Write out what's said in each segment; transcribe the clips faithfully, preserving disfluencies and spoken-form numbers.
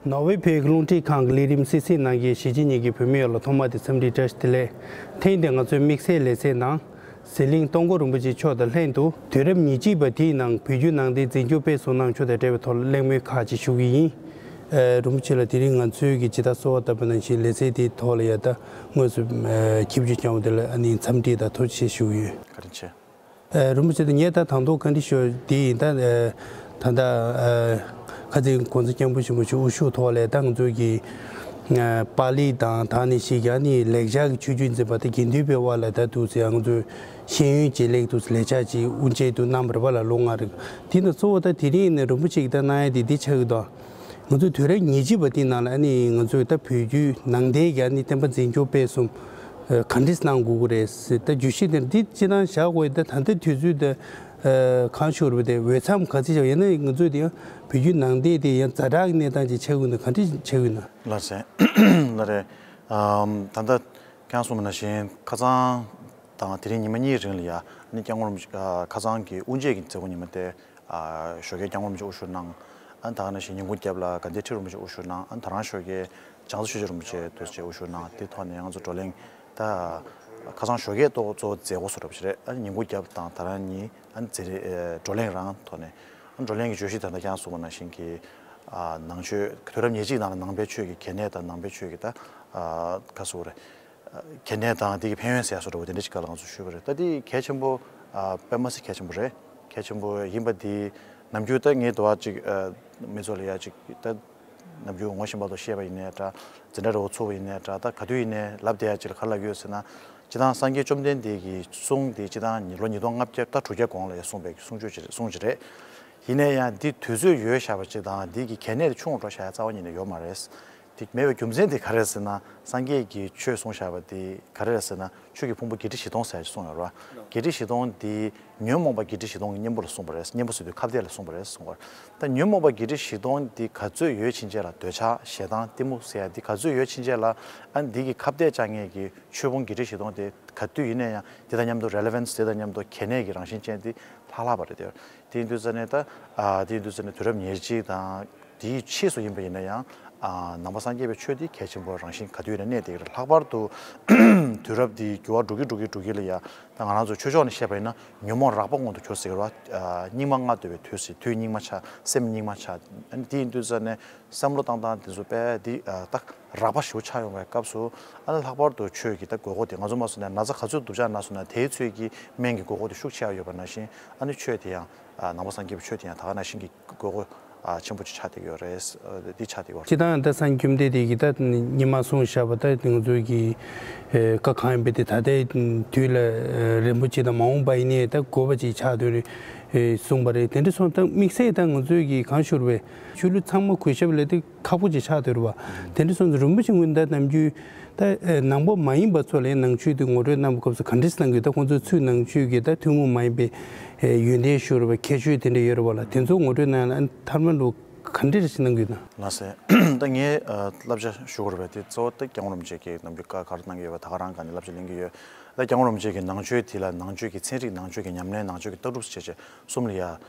ནོར་ཝེ་བོད་ཀྱི་རླུང་འཕྲིན་ཁང་གི་ལས་རིམ་སི་སི་ནང་གི་གཞིས་བྱེས་གཉིས་ཀྱི་བོད་མི་ཡོངས་ལ་ཐོག་མ་དེ་འཚམས་འདྲི་བཀྲ་ཤིས་བདེ་ལེགས། ཐེངས་འདིར་ང་ཚོའི་དམིགས་བསལ་ལེ་ཚན་ནང་། ཟི་ལིང་སྟོང་འཁོར་རིན་པོ་ཆེ་མཆོག་དང་ལྷན་དུ་དུས་རབས་ཉེར་གཅིག་པ་དེའི་ནང་བོད་བརྒྱུད་ནང་བསྟན་འཛིན་སྐྱོང་སྤེལ་གསུམ་གནང་ཕྱོགས་དང་འབྲེལ་བའི་ཐོག་ལ་གླེང་མོལ་ཁག་ཅིག་ཞུ་གི་ཡིན། ཨ། རིན་པོ་ཆེ་ལགས། དེ་རིང་ང་ཚོའི་གི་ཇི་ལྟར་གསོལ་བ་བཏབ་པ་ནང་བཞིན་ལེ་ཚན་དེའི་ཐོག་ལ་ཡ་ད་དངོས་སུ་ཨ་ཁྱབ་བསྒྲགས་བསྐྱངས་པ་དེ་ལ་ཨ་ནི་འཚམས་འདྲི་དང་ཐུགས་རྗེ་ཆེ་ཞུ་གི་ཡོད། བཀའ་དྲིན་ཆེ། ཨ། རིན་པོ་ཆེ་དང་ངས་ད་དང་ཐོག་བཀའ་འདྲི་ཞུ་དེ་ཡིན། ད་ཨ་ད་ལྟ་ཨ་ཁ་སང་༸གོང་ས་༸སྐྱབས་མགོན་ཆེན་པོ་མཆོག་དབུ་བཞུགས་ཐོག་ལ་ད་ང་ཚོའི་གི་ཨ་པཱ་ལི་དང་ད་ནི་ཞིག་ཡང་ནི་ལེགས་སྦྱར་གྱི་ཆོས་བརྒྱུད་འཛིན་པ་དེ་དགེ་འདུན་པའི་དབར་ལ་ད་འདུག་ཟེར་ང་ཚོའི་ཤེས་ཡོན་བྱེད་ལས་འདུག་ཟེར་ལས་འཆར་ཅིག་དབུ་འབྱེད་དུ་གནང་བ་རེད་པ་ལ། ལོ་ལྔ་རིང་། དེ་ནི་གཙོ་བོ་ད་དེ་རིང་ནས་རིན་པོ་ཆེ་གིས་ད་གནང་ཡ་དེ་འདི་ཆགས་ཀྱི་འདུག་ང་ཚོའི་དུས་རབས་ཉེར་གཅིག་པ་དེའི་ནང་ལ་ཨ་ནི་ང་ཚོའི་ད་བོད་བརྒྱུད་ནང་བསྟན་གྱི་ཨ་ནི་བསྟན་པ་འཛིན་སྐྱོང་སྤེལ་གསུམ་ག་འདྲས་གནང་དགོས་ཀྱི་རེད་ཟེར། ད་བརྗོད་གཞི་དེ་འདི་སྤྱིར་བཏང་བཞག་དགོས་ཡིན། ད་ད་ལྟའི་དུས་ཚོད་དེ་གང་ཤོར་བ་དེ་འོས་འཚམ་ག་ཚོད་བཞག་ཡིན་ན་ང་ཚོའི་དེ་ཡང་བོད་བརྒྱུད་ནང་བསྟན་དེ་ཡང་ཛ་དྲག་གི་གནས་སྟངས་ཅིག་ཆགས་ཀྱི་ཡོད་ན་ག་འདྲས་ཆགས་ཀྱི་ཡོད་ན། ལགས་སེ། ལགས་རེད། ཨམ། ད་ལྟ་ཁྱེད་རང་གསུངས་པ་ནང་བཞིན་ཁ་སང་དང་དེ་རིང་ཉི་མ་གཉིས་རིང་ལ་ཡ་ཨ་ནི་སྐྱབས་མགོན་རིན་པོ་ཆེ་ཨ་ཁ་སང་གི་དབུ་འབྱེད་ཀྱི་མཛད་སྒོ་ཉི་མ་དེ། ཨ་ཞོགས་ཀས་སྐྱབས་མགོན་རིན་པོ་ཆེ་དབུ་བཞུགས་གནང་། ཨ་ད་ག་ནང་བཞིན་ཉིན་གུང་རྒྱབ་ལ་དགའ་ལྡན་ཁྲི་རིན་པོ་ཆེ་དབུ་བཞུགས་གནང་། ཨ་ད་རང་ཞོགས་ཀས་བྱང་རྩེ་ཆོས་རྗེ་རིན་པོ་ཆེ་འདུག་སེ་དབུ་བཞུགས་གནང་། དེ་ཐོག་ནས་ང་ཚོ་བགྲོ་གླེང་ད་ཁ་སང་ཞོགས་ཀས་ཏོག་གཙོ་བོ་མཛད་སྒོ་བཟོ་འདྲ་པོ་ཞིག་རེད། ཨ་ཉིན་གུང་རྒྱབ་དང་ད་རང་གཉིས་ཨ་མཛད་རེས་ཨ་བགྲོ་གླེང་རང་ཐོག་ནས། ཨ་བགྲོ་གླེང་གི་བརྗོད་གཞི་ད་ལྟ་ཁྱེད་རང་གསུངས་པ་ནང་བཞིན་གྱི་ཨ་ནང་ཆོས་དུས་རབས་ཉེར་གཅིག་ནང་ལ་ནང་པའི་ཆོས་ཀྱི་གལ་གནད་དང་ནང་པའི་ཆོས་ཀྱི་ད་ཨ་ག་ཟེར་དགོས་རེད། གལ་གནད་དང་དེ་གི་ཕན་ཡོན་ཟེར་ཡ་བཟོ་འདྲ་པོ་དེ་འདྲ་ཞིག་སྒང་ལ་ང་ཚོ་ཞུས་པ་རེད། ད་དེ་གལ་ཆེན་པོ་ཨ་དཔེ་མ་སྲིད་གལ་ཆེན་པོ་རེད། གལ་ཆེན་པོ་ཡིན་པ་དེ་ནམ་རྒྱུན་ད་ངས་དུ་བ་ཅིག་ཨ་མི་ཚོ་ལ་ཡ་ཅིག་ད་ནམ་རྒྱུན་ངོ་ཤེས་པ་དང་བཤད་པ་ཡིན་ནའི་འདྲ། འཛིན་གྲྭ་འདྲ་པོ་ཚུགས་པ་ཡིན་ནའི་འདྲ། ད་ག་དུས་ཡིན་ནའི་ལབ་བསྡད་ཡ་ཅིག་ལ་ག་རེ་ལབ་ཀྱི་ཡོད་ཟེར་ན། སྤྱིར་བཏང་སངས་རྒྱས་བཅོམ་ལྡན་འདས་ཀྱི་གསུང་དེ་སྤྱིར་བཏང་ལོ་ཉིས་སྟོང་ལྔ་བརྒྱ་ད་དྲུག་བརྒྱ་གོང་ལ་ཡ་གསུངས་པའི་གསུང་ཆོས་ཅིག་གསུང་ཅིག་རེད། ཡིན་ནའི་ཡང་འདི་དུས་ཚོད་ཡོལ་བཞག་པ་ཅིག་དང་འདི་གི་གལ་གནད་ཆུང་རུ་འགྲོ་བཞག་ཡ་རྩ་བ་ཉིད་ནས་ཡོད་མ་རེད། དེ་མེད་པའི་རྒྱུ་མཚན་དེ་ག་རེ་རེད་ཟེར་ན། སངས་རྒྱས་ཀྱིས་ཆོས་གསུངས་བཞག་པ་དེ་ག་རེ་རེད་ཟེར་ན། ཆོས་ཀྱི་ཕུང་པོ་བརྒྱད་ཁྲི་བཞི་སྟོང་ཟེར་ཡ་གསུངས་ཡོད་རེད་བ། བརྒྱད་ཁྲི་བཞི་སྟོང་དེ་ཉོན་མོངས་པ་བརྒྱད་ཁྲི་བཞི་སྟོང་གི་གཉེན་པོ་ལ་གསུངས་པ་རེད། གཉེན་པོ་ཟེར་དུས་ཁ་གཏད་ལ་གསུངས་པ་རེད་གསུངས་པ་རེད། ད་ཉོན་མོངས་པ་བརྒྱད་ཁྲི་བཞི་སྟོང་འདི་ག་ཚོད་ཡོད་ཕྱིན་ཆད་ལ། འདོད་ཆགས་ཞེ་སྡང་གཏི་མུག་ཟེར་ཡ་འདི་ག་ཚོད་ཡོད་ཕྱིན་ཆད་ལ། ཨ་འདི་གི་ཁ་གཏད་བཅག་མཁན་གྱི་ཆོས་ཕུང་བརྒྱད་ཁྲི་བཞི་སྟོང་དེ་ག་དུས་ཡིན་ན་ཡང་དེ་དང་མཉམ་དུ་relevance དེ་དང་མཉམ་དུ་གལ་གནད་ཀྱི་རང་བཞིན་ཅན་དེ་ལྷག་ལྷག་པ་རེད་དེ། དེ་ཡིན་དུས་ཙ་ནས་ད་ཨ་དེ་ཡིན་དུས་ཙ་ནས་དུས་རབས་ཉེར་གཅིག་དང་དེའི་ཕྱིས་སུ་ཡིན་པ་ཡིན་ན་ཡང་ཨ་ནང་པ་སངས་རྒྱས་པའི་ཆོས་དེ་གལ་ཆེན་པོ་རང་བཞིན་ག་དུས་ཡིན་ན་གནས་བསྡད་ཀྱི་རེད། ལྷག་པར་དུ་དུས་རབས་དེའི་འགྱུར་བ་འགྲོ་གི་འགྲོ་གི་འགྲོ་གི་ལ་ཡ། ད་ང་རང་ཚོ་ཆོས་ཕྱོགས་ནས་བཤད་པ་ཡིན་ན་ཉོན་མོངས་རགས་པ་མངོན་དུ་གྱུར་ཟེར་གྱི་རེད་བ། ཨ་སྙིགས་མ་ལྔ་བདོ་བའི་དུས་ཟེར། དུས་སྙིགས་མ་ཆགས། སེམས་སྙིགས་མ་ཆགས། ཨ་ནི་དེ་ཡིན་དུས་ཙ་ནས་བསམ་བློ་བཏང་སྟངས་དེ་ཚོ་དཔེ་དེ་ཨ་ད་རགས་པ་ཞེ་པོ་ཆགས་ཡོང་བའི་སྐབས་སུ། ཨ་ནི་ལྷག་པར་དུ་ཆོས་ཀྱི་ད་དགོས་མཁོ་དེ། ང་ཚོ་མ་སོང་ན་ན་ཚ་ག་ཚོད་སྡུག་ཅག་ན་སོང་ན་དེའི་ཚོད་ཀྱི་སྨན་གྱི་དགོས་མཁོ་དེ་ཤུགས་ཆེ་བ་ཡོད་པ་ནང་བཞིན། ཨ་ནི་ཆོས་དེ་ཡང་ཨ་ནང་པ་སངས་རྒྱས་པའི་ཆོས་དེ་ཡང་ད་ག་ནང་བཞིན་གྱི་དགོས་མཁོ་ཨ་ཆེན་པོ་ཅིག་ཆགས་བསྡད་ཡོད་རེད། ཨ་འདི་ཆགས་བསྡད་ཡོད་རེད། སྤྱིར་བཏང་ད་སངས་རྒྱས་བཅོམ་ལྡན་འདས་ཀྱིས་ད་སྔོན་མ་གསུངས་བཞག་པ་ད་ང་ཚོའི་གི་ཨེ་བཀའ་གང་ཡིན་པ་དེ་ད་ལྟའི་དུས་ལ་ཨེ་རིན་པོ་ཆེ་དང་མ་འོངས་པ་ཡིན་ནའི་ད་དགོས་པ་ཅིག་ཆགས་སྡོད་རེད། ཨེ་གསུངས་པ་རེད། དེ་འདྲ་སོང་ཙང་དམིགས་བསལ་ད་ང་ཚོའི་གི་གང་ཞུ་རུ་བའི་ཆོས་ལུགས་ཚང་མ་གུས་ཞབས་ལས་དེ་ཁག་པོ་ཅིག་ཆགས་སྡོད་རེད་བ། དེ་འདྲ་སོང་ཙང་རིན་པོ་ཆེ་ངོས་ནས་ད་ནམ་རྒྱུན་ད་ཨེ་ནང་པ་མ་ཡིན་པ་ཚོ་ལ་ཡང་ནང་ཆོས་དེ་ངོ་སྤྲོད་གནང་བའི་སྐབས་སུ་ག་འདྲས་གནང་གི་ཡོད། ད་ཁོང་ཚོའི་ཚུར་ནང་ཆོས་ཀྱི་ད་ཐུན་མོང་མ་ཡིན་པའི་ཨེ་ཡོན་ཏན་ཞུ་རུ་བའི་ཁྱད་ཆོས་དེ་འདྲ་ཡོད་རེད་བ་ལ། དེ་ཚོ་ངོ་སྤྲོད་གནང་ཡ་ལ་ཨ་ནི་མཐའ་མ་ལོ་ག་འདྲས་ཞིག་གནང་གི་ཡོད་ན། ལགས་སེ། ད་ངས་ཨ་བསླབ་བྱ་ཞུ་དགོས་རེད་པས། དེ་གཙོ་བོ་ད་སྐྱབས་མགོན་རིན་པོ་ཆེ་གིས་ནམ་རྒྱུན་བཀའ་ག་རེ་གནང་གི་ཡོད་པ་ད་ག་རང་སྒང་ནས་བསླབ་བྱ་ལེན་གྱི་ཡོད། ད་སྐྱབས་མགོན་རིན་པོ་ཆེ་གིས་ནང་ཆོས་དེ་ལ་ནང་ཆོས་ཀྱི་ཚན་རིག་ནང་ཆོས་ཀྱི་ཉམས་ལེན། ནང་ཆོས་ཀྱི་ལྟ་གྲུབ་ཟེར་བྱས་གསུམ་ལ་ཡ་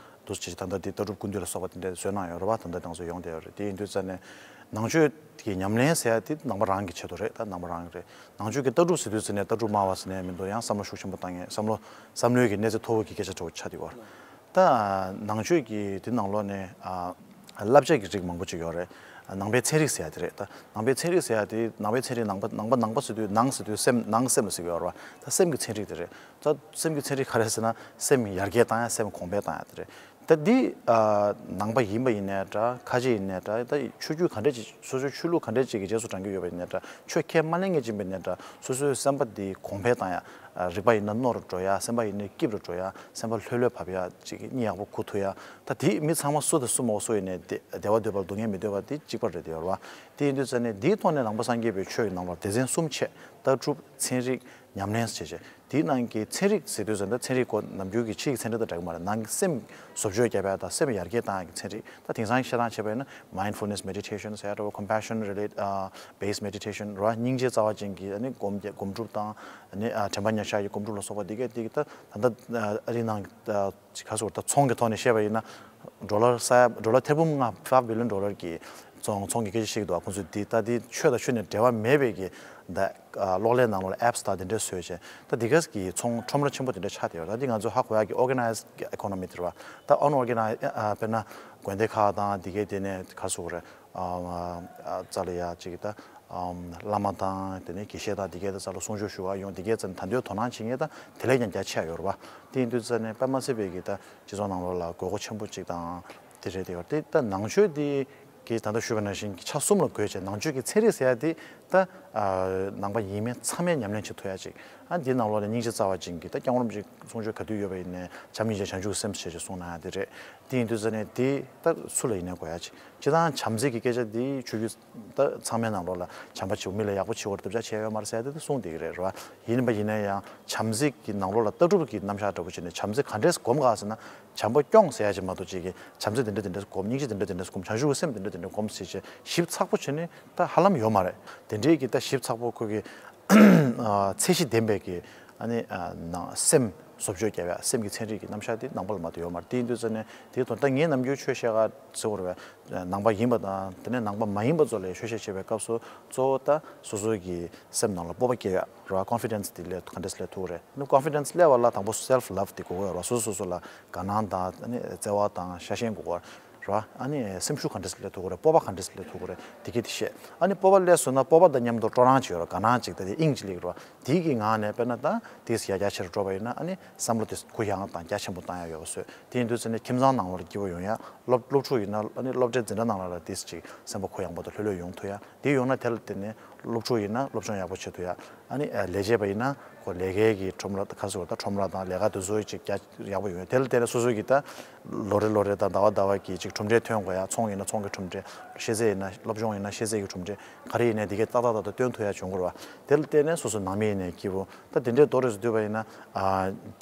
འདུག་སེ་བྱས་ད་ལྟ་དེ་ལྟ་གྲུབ་ཀུན་བཏུས་ལ་སོགས་པ་དེ་འདྲ་བཟོས་གནང་ཡོད་རེད་བ། ད་ལྟ་དེ་ཚོ་ཡོང་བསྡད་ཡོད་རེད། དེ་ཡིན་དུས་ཙ་ནས་ནང་ཆོས་ཀྱི་ཉམས་ལེན་ཟེར་ཡ་དེ་ནང་པ་རང་གི་ཆེད་དུ་རེད། ད་ནང་པ་རང་གི་རེད། ནང་ཆོས་ཀྱི་ལྟ་གྲུབ་ཟེར་དུས་ཙ་ནས་ལྟ་གྲུབ་སྨྲ་བ་ཟེར་ནས་མི་འདུག་ཡང་བསམ་བློ་ཤུགས་ཆེན་པོ་བཏང་མཁན། བསམ་བློ་བསམ་བློའི་གི་གནས་ཚད་མཐོ་བོ་གི་སྐད་ཆ་འདྲ་བོ་ཆགས་བསྡད་ཡོད་རེད། ད་ནང་ཆོས་ཀྱི་དེ་ནང་ལོགས་ནས་ཨ་བསླབ་བྱ་གི་རིགས་མང་པོ་ཅིག་ཡོད་རེད། ནང་པའི་ཚན་རིག་ཟེར་ཡ་དེ་རེད། ད་ནང་པའི་ཚན་རིག་ཟེར་ཡ་དེ། ནང་པའི་ཚན་རིག་ནང་པ། ནང་པ་ནང་པ་ཟེར་དུས། ནང་ཟེར་དུས་སེམས། ནང་སེམས་ལ་ཟེར་གྱི་ཡོད་རེད་བ། ད་སེམས་ཀྱི་ཚན་རིག་དེ་རེད། ད་སེམས་ཀྱི་ཚན་རིག་ག་རེ་ཟེར་ན། སེམས་ཡར་རྒྱས་བཏང་ཡ། སེམས་གོང་འཕེལ་བཏང་ཡ་དེ་རེད། ད་འདི་ཨ་ནང་པ་ཡིན་པ་ཡིན་ནའི་འདྲ། ཁ་ཆེ་ཡིན་ནའི་འདྲ། ད་ཆོས་བརྒྱུད་ག་འདྲ་ཅིག་སོ་སོའི་ཆོས་ལུགས་ག་འདྲ་ཅིག་གི་རྗེས་སུ་འབྲང་གི་ཡོད་པ་ཡིན་ནའི་འདྲ། ཆོས་ཁས་མ་ལེན་མཁན་ཅིག་ཡིན་པ་ཡིན་ནའི་འདྲ། སོ་སོའི་སེམས་པ་འདི་གོང་འཕེལ་བཏང་ཡ། རིག་པ་ཡིན་ན་རྣོ་རུ་འགྲོ་ཡ། སེམས་པ་ཡིན་ན་སྐྱིད་རུ་འགྲོ་ཡ། སེམས་པ་ལྷོད་ལྷོད་བབས་ཡ། ཅིག་གཉིད་ཡག་པོ་ཁུག་ཐུབ་ཡ། ད་དེ་མི་ཚང་མ་སུ་དང་སུ་མོ་སུ་ཡིན་ནའི་བདེ་བ་འདོད་པ་སྡུག་བསྔལ་མི་འདོད་པ་དེ་གཅིག་པ་རེད་དེ་ཡོད་རེད་བ། དེ་ཡིན་དུས་ཙ་ནས་འདིའི་ཐོག་ནས་ནང་པ་སངས་རྒྱས་པའི་ཆོས་ཀྱི་ནང་ལོགས་སྡེ་ཚན་གསུམ་ཕྱེ། ལྟ་གྲུབ། ཚན་རིག། ཉམས་ལེན་ཟེར་བྱས། དེའི་ནང་གི་ཚན་རིག་ཟེར་དུས་ཙ་ན་ད་ཚན་རིག་གོ་ནམ་རྒྱུན་གྱི་ཕྱིའི་ཚན་རིག་དང་འདྲ་གི་མ་རེད། ནང་གི་སེམས་བཟོ་བཅོས་རྒྱག་པ་དང་སེམས་ཡར་རྒྱས་བཏང་ཡ་གི་ཚན་རིག་ད་དེང་སང་བཤད་སྟངས་བྱས་པ་ཡིན་ན་mindfulness meditation ཟེར་ཡ་འདྲ་བོ། compassion relate ཨ་based meditation རེད་བ། སྙིང་རྗེ་རྩ་བ་ཅན་གྱི་ཨ་ནི་སྒོམ་སྒོམ་སྒྲུབ་དང་ཨ་ནི་ཨ་དྲན་པ་ཉེར་བཞག་གི་སྒོམ་སྒྲུབ་ལ་སོགས་པ་འདི་གས་འདི་གས་ད་ད་ལྟ་ཨ་རིའི་ནང་ཨ་ག་ཟེར་ད་ཚོང་གི་ཐོག་ནས་བཤད་པ་ཡིན་ན། ཌོ་ལར་ས་ཡ་ཌོ་ལར་ཐེར་འབུམ་ལྔ་five billion dollar གི་ཚོང་ཚོང་གི་སྐད་ཆ་བཤད་ཀྱི་འདུག་ཁོང་ཚོས་འདི་ད་འདི་ཆོས་དང་ཆོས་ནས་འབྲེལ་བ་མེད་པའི་གི་ད་གློག་ཀླད་ནང་ལོགས་ལ་apps དང་དེ་འདྲས་བཟོས་བྱས་ད་འདི་ག་གི་ཚོང་ཁྲོམ་ར་ཆེན་པོ་དེ་འདྲས་ཆགས་བསྡད་ཡོད། ད་འདི་ང་ཚོ་ཧ་གོ་ཡག་གི་organized economy དེ་རེད་བ། ད་unorganized དཔེར་ན་དགོན་སྡེ་ཁག་དང་འདི་གའི་དེ་ནས་ག་རེ་ཟེར་དགོས་རེད། རྩ་ལ་ཡ་གཅིག་ད་བླ་མ་དང་དེ་ནས་དགེ་བཤེས་དང་འདི་གའི་ད་རྩ་ལ་གསུང་ཆོས་ཞུ་བ་ཡོང་འདི་གའི་རྩ་ནས་ད་འདོད་དོ་སྣང་བྱེད་མཁན་ད་དེ་ལས་ཀྱང་རྒྱ་ཆེ་ཡ་ཡོད་རེད་བ། དེ་ཡིན་དུས་རྩ་ནས་དཔེ་མ་སྲིད་པའི་གི་ད་སྤྱི་ཚོགས་ནང་ལོགས་ལ་དགོས་མཁོ་ཆེན་པོ་གཅིག་དང་དེ་རེད་དེ་ཡོད་དེ་ད་ནང་ཆོས་དེ་གི་ད་ལྟ་ཞུས་པ་ནང་བཞིན་གྱི་ཆ་གསུམ་ལ་བགོས་བྱས་ནང་ཆོས་ཀྱི་ཚན་རིག་ཟེར་ཡ་དེ་ད་ནང་པ་ཡིན་མིན་ཚང་མས་ཉམས་ལེན་བྱེད་ཐུབ་ཡ་ཅིག་ཨ་འདི་ནང་ལོགས་ལ་སྙིང་རྗེ་རྩ་བ་ཅན་གྱི་ད་སྐྱབས་མགོན་རིན་པོ་ཆེ་གསུང་ཆོས་ག་དུས་ཡོད་པ་ཡིན་ནའི་བྱམས་སྙིང་རྗེ་བྱང་ཆུབ་སེམས་ཞེས་ཅིག་གསུངས་གནང་ཡ་དེ་རེད། དེ་ཡིན་དུས་ཙ་ནས་དེ་ད་སུ་ལ་ཡིན་ནའི་དགོས་ཡ་ཅིག་སྤྱིར་བཏང་བྱམས་བརྩེ་གི་སྐད་ཆ་དེ་ཆོས་བརྒྱུད་ད་ཚང་མའི་ནང་ལོགས་ལ་བྱམས་པ་བྱེད་མི་ལ་ཡག་པོ་བྱེད་དགོས་རེད་སྟབས་ཆ་བྱས་ཡོད་མ་རེད་ཟེར་ཡ་དེ་ད་གསུངས་བསྡད་ཀྱི་རེད་རེད་བ། ཡིན་པ་ཡིན་ན་ཡང་བྱམས་བརྩེ་གི་ནང་ལོགས་ལ་ལྟ་གྲུབ་ཀྱི་རྣམ་གཞག་འདྲ་པོ་བྱས་ནས་བྱམས་བརྩེ་ག་འདྲས་སྒོམ་ག་ཟེར་ན། བྱམས་པ་སྐྱོང་ཟེར་ཡ་ཅིག་མ་གཏོགས་ཅིག་གི་བྱམས་བརྩེ་དེ་འདྲ་དེ་འདྲ་སྒོམ། སྙིང་རྗེ་དེ་འདྲ་དེ་འདྲ་སྒོམ། བྱང་ཆུབ་ཀྱི་སེམས་དེ་འདྲ་དེ་འདྲ་སྒོམ་ཟེར་བྱས་ཞིབ་ཚགས་པོ་བྱས་ནས་ད་ཧ་ལམ་ཡོད་མ་རེད། དེ་འདྲའི་གི་ད་ཞིབ་ཚགས་པོ་ཁོ་གི་ཚད་གཞི་ལྡན་པའི་གི་ཨ་ནི་ནང་སེམས་བཟོ་བཅོས་བརྒྱབ་ཡ་སེམས་ཀྱི་ཚན་རིག་གི་རྣམ་གཞག་དེ་ནང་པ་ལ་མ་གཏོགས་ཡོད་མ་རེད། དེ་ཡིན་དུས་ཙ་ནས་དེའི་ཐོག་ད་ངས་ནམ་རྒྱུན་ཆོས་བཤད་ག་ཟེར་བ་རེད་པས། ནང་པ་ཡིན་པ་དང་དེ་ནས་ནང་པ་མ་ཡིན་པ་ཚོ་ལ་ཆོས་བཤད་བྱེད་པའི་སྐབས་སུ་གཙོ་བོ་ད་སོ་སོ་གི་སེམས་ནང་ལ་སྤོབས་པ་སྐྱེ་ཡ་རེད་པ། confidence དེ་སླེབས་ག་འདྲས་སླེབས་ཐུབ་རེད། ནི་confidence སླེབས་པ་ལ་དང་པོ་self love དེ་དགོས་ཀྱི་ཡོད་རེད་པ། སོ་སོ་སོ་ལ་དགའ་སྣང་དང་ཨ་ནི་བརྩེ་བ་དང་ཤ་ཞེན་དགོས་ཀྱི་ཡོད་རེད་པ། ཨ་ནི་སེམས་ཤུགས་ག་འདྲས་སླེབས་ཐུབ་ཀྱི་རེད། སྤོབས་པ་ག་འདྲས་སླེབས་ཐུབ་ཀྱི་རེད། དེ་གི་དེ་བཤད། ཨ་ནི་སྤོབས་པ་སླེབས་སོང་ན་སྤོབས་པ་དང་མཉམ་དུ་སྤྲོ་སྣང་ཅིག་ཡོད་རེད། དགའ་སྣང་ཅིག་ད་དེ་དབྱིངས་ཅིག་སླེབས་ཀྱི་རེད་པ། དེ་གི་ངང་ནས་དཔེར་ན་ད་དེ་ཡར་རྒྱ་ཆེར་འགྲོ་བ་ཡིན་ན་ཨ་ནི་བསམ་བློ་དེ་གུ་ཡངས་དང་རྒྱ་ཆེན་པོ་བཏང་ཡ་ཡོད་པ་བཟོས། དེ་ཡིན་དུས་ཙ་ནས་ཁྱིམ་ཚང་ནང་ལོགས་ལ་སྐྱིད་པོ་ཡོང་ཡ། སློབ་སློབ་ཕྲུག་ཡིན་ན་ཨ་ནི་སློབ་གྲྭའི་འཛིན་གྲྭ་ནང་ལ་ལ་དེ་ཅིག་སེམས་པ་གུ་ཡངས་པོ་དང་ལྷོད་ལྷོད་ཡོང་ཐུབ་ཡ། དེ་ཡོང་ན་དེ་ལ་བརྟེན་ནས་སློབ་ཕྲུག་ཡིན་ན་སློབ་སྦྱོང་ཡག་པོ་བྱེད་ཐུབ་ཡ། ཨ་ནི་ལས་བྱེད་པ་ཡིན་ན་ཁོ་ལས་ཀའི་གི་ཁྲོམ་ར་ཁ་སོ་ད་ཁྲོམ་ར་དང་ལས་ཀ་དེ་ཚོ་ཅིག་རྒྱ་ཡག་པོ་ཡོང་ཡ། དེ་ལ་བརྟེན་ནས་སོ་སོ་གི་ད་ལོ་རེ་ལོ་རེ་དང་ཟླ་བ་ཟླ་བ་གི་ཅིག་གྲུབ་འབྲས་ཐོན་དགོས་ཡ། ཚོང་ཡིན་ན་ཚོང་གི་གྲུབ་འབྲས། ཤེས་ཚད་ཡིན་ན་སློབ་སྦྱོང་ཡིན་ན་ཤེས་ཚད་ཀྱི་གྲུབ་འབྲས་ག་རེ་ཡིན་ནའི་དེ་གའི་ཏག་ཏག་ཏག་ཏག་སྟོན་ཐུབ་ཡ་བྱུང་དགོས་རེད་པ། དེ་ལ་བརྟེན་ནས་སོ་སོ་ནང་མི་ཡིན་ནའི་སྐྱིད་པོ། ད་དེ་འདྲའི་མདོར་བསྡུས་སུ་བསྡུས་པ་ཡིན་ན། ཨ་